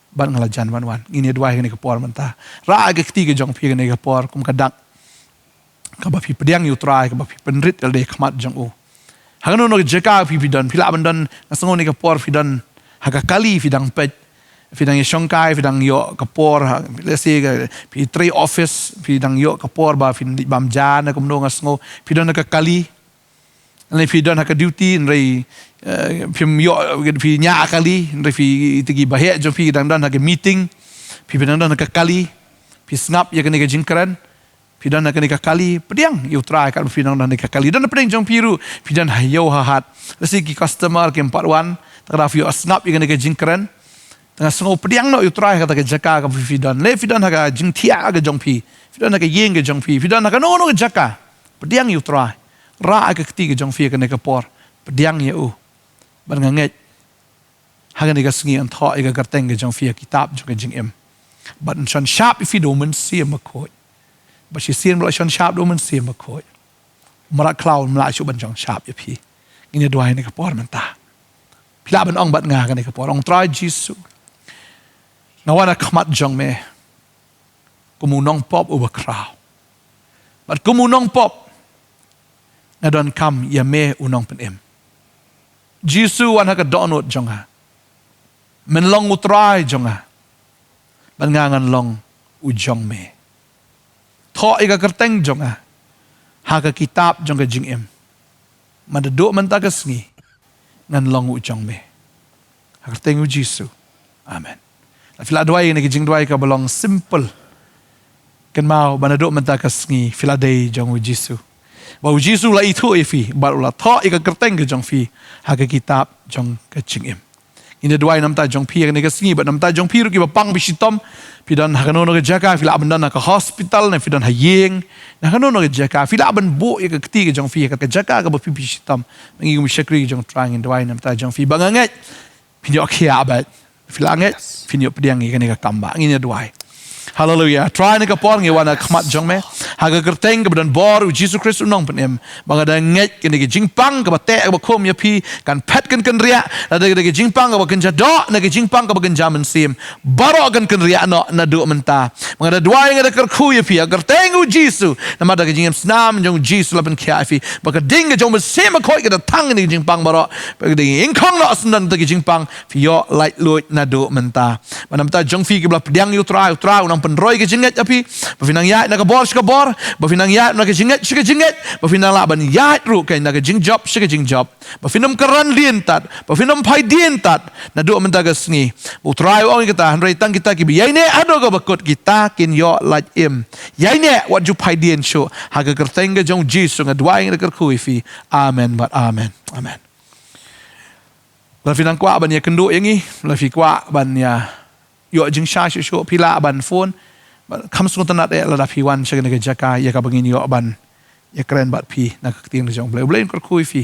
bad nga la jan ban wan. Ngin ïa duwai ha kane ka por mynta. Rah ïa ka kti ka jong phi ha kane ka por kum ka dak kaba phi pdiang ïa U Trai, kaba phi pynrit ïalade ha khmat jong u. Ha kano kano ka jaka phi, phi don, phi lah ban don, nga sngew kane ka por phi don ha ka kali, phi dang peit, phi dang ïashongkai, phi dang ïoh ka por ha, let's say ka, phi trei office, phi dang ïoh ka por ba phin leit bam ja ne kumno, nga sngew phi don ha ka kali. Lane phi don ha ka duty, hynrei, eh, phim ïoh, phi ñiah ha kali, hynrei phi, kita ki baheh jong phi dang don ha ka meeting, phi, phi dang don ha ka kali, phi sngap ïa kane ka jingkren, phi don ha kane ka kali, pdiang ïa U Trai katba phi dang don ha ka kali. Don na pdeng jong phi ruh, phi don ha ïew ha hat. Lehse ki customer kim pat wan, te ka daw phi ïoh sngap ïa kane ka jingkren. Te nga sngew pdiang noh ïa U Trai ha kata ka jaka kaba phi don. Lane phi don ha ka jingthiah ka jong phi, phi don ha ka ïing ka jong phi, phi don ha kano kano ka jaka. Pdiang ïa U Trai. Rah ïa ka kti ka jong phi ha kane ka por. Pdiang ïa u. Bad nga ngeit ha kane ka sngi yn thoh ïa ka kyrteng ka jong phi ha ka kitab jong ka jingim. Bad yn shon shap ïa phi da U Mynsiem Bakhuid. Bad shisien ba la shon shap da U Mynsiem Bakhuid, u mrad khlaw um lah shuh ban shon shap ïa phi. Ngin ïa duwai ha kane ka por mynta. Phi lah ban ong bad nga ha kane ka por, ong Trai Jisu, nga wan ha khmat jong me kum u nongpop uba khraw. Bad kum u nongpop, nga donkam ïa me u Nongpynim. Jisu, wan ha ka dohnud jong nga. Men long U Trai jong nga. Bad nga ngan long u jong me. Thoh ïa ka kyrteng jong nga ha ka kitab jong ka jingim. Mynta, naduh mynta ka sngi ngan long u jong me. Ha ka kyrteng U Jisu. Amen. Phi lah duwai ïa kane ka jingduwai kaba long simple. Kynmaw ba naduh mynta ka sngi phi la dei jong U Jisu. Ba U Jisu u la ithuh ïa phi bad u la thoh ïa ka kyrteng ka jong phi ha ka kitab jong ka jingim. Ngin ïa duwai na ka bynta jong phi ha kane ka sngi bad na ka bynta jong phi ruh kiba pang phi shitom. Phi don ha kano kano ka jaka, phi lah ban don ha ka hospital, ne phi don ha ïing, na kano kano ka jaka, phi lah ban buh ïa ka kti ka jong phi ha ka jaka kaba phi, phi shitom. Ngi kum ki shakri ka jong U Trai ngin duwai na ka bynta jong phi. Ba nga ngeit phin ïoh khiah bad phi lah ngeit phin ïoh pdiang ïa kane ka kam. Ba ngin ïa duwai. Haleluia. Trai, ha kane ka por ngi wan ha khmat jong me ha ka kyrteng kaba don bor U Jisu Khrist U Nongpynim. Ba nga da ngeit kane ka jingpang kaba teh kaba khum ïa phi kan phet kan kynriah, lada kane ka jingpang kaba kynja doh, na ka jingpang kaba kynja mynsiem, baroh kan kynriah noh naduh mynta. Ba nga da duwai, nga da kyrkhu ïa phi ha ka kyrteng U Jisu. Namar da ka jingim snam jong U Jisu la pynkhiah ïa phi. Ba ka ding ka jong U Mynsiem Bakhuid ka da thang ïa kane ka jingpang baroh. Ba ka ding ïngkhong noh syndon da ka jingpang, phi ïoh laitluid naduh mynta. Ba na ka bynta jong phi kiba la pdiang ïa U Trai, U Trai u nang pynroi ka jingngeit ïa phi. Ba phin nang ïaid na ka bor sha ka bor, ba phin nang ïaid na ka jingngeit sha ka jingngeit, ba phin nang lah ban ïaid ruh kein na ka jingjop sha ka jingjop, ba phin ym kren lyndet, ba phin ym phai lyndet naduh mynta ka sngi. U Trai u ong ïa kata, hynrei tang kita kiba ïaineh haduh kaba kut, kita kin ïoh lait im. Ïaineh, wat ju phai lyndet shuh. Ha ka kyrteng ka jong U Jisu nga duwai, nga kyrkhu ïa phi. Amen bad amen. Amen. Lada phi nang kwah ban ïakynduh ïa ngi, lada phi kwah ban ïa ïoh jingshai shuh shuh, phi lah ban phone. Bad kham sngewtynnat eh lada phi wan sha kane ka jaka ïa kaba ngin ïoh ban ïakren bad phi na ka ktien ka jong U Blei. U Blei un kyrkhu ïa phi.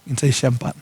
Ngin sa ïashem pat.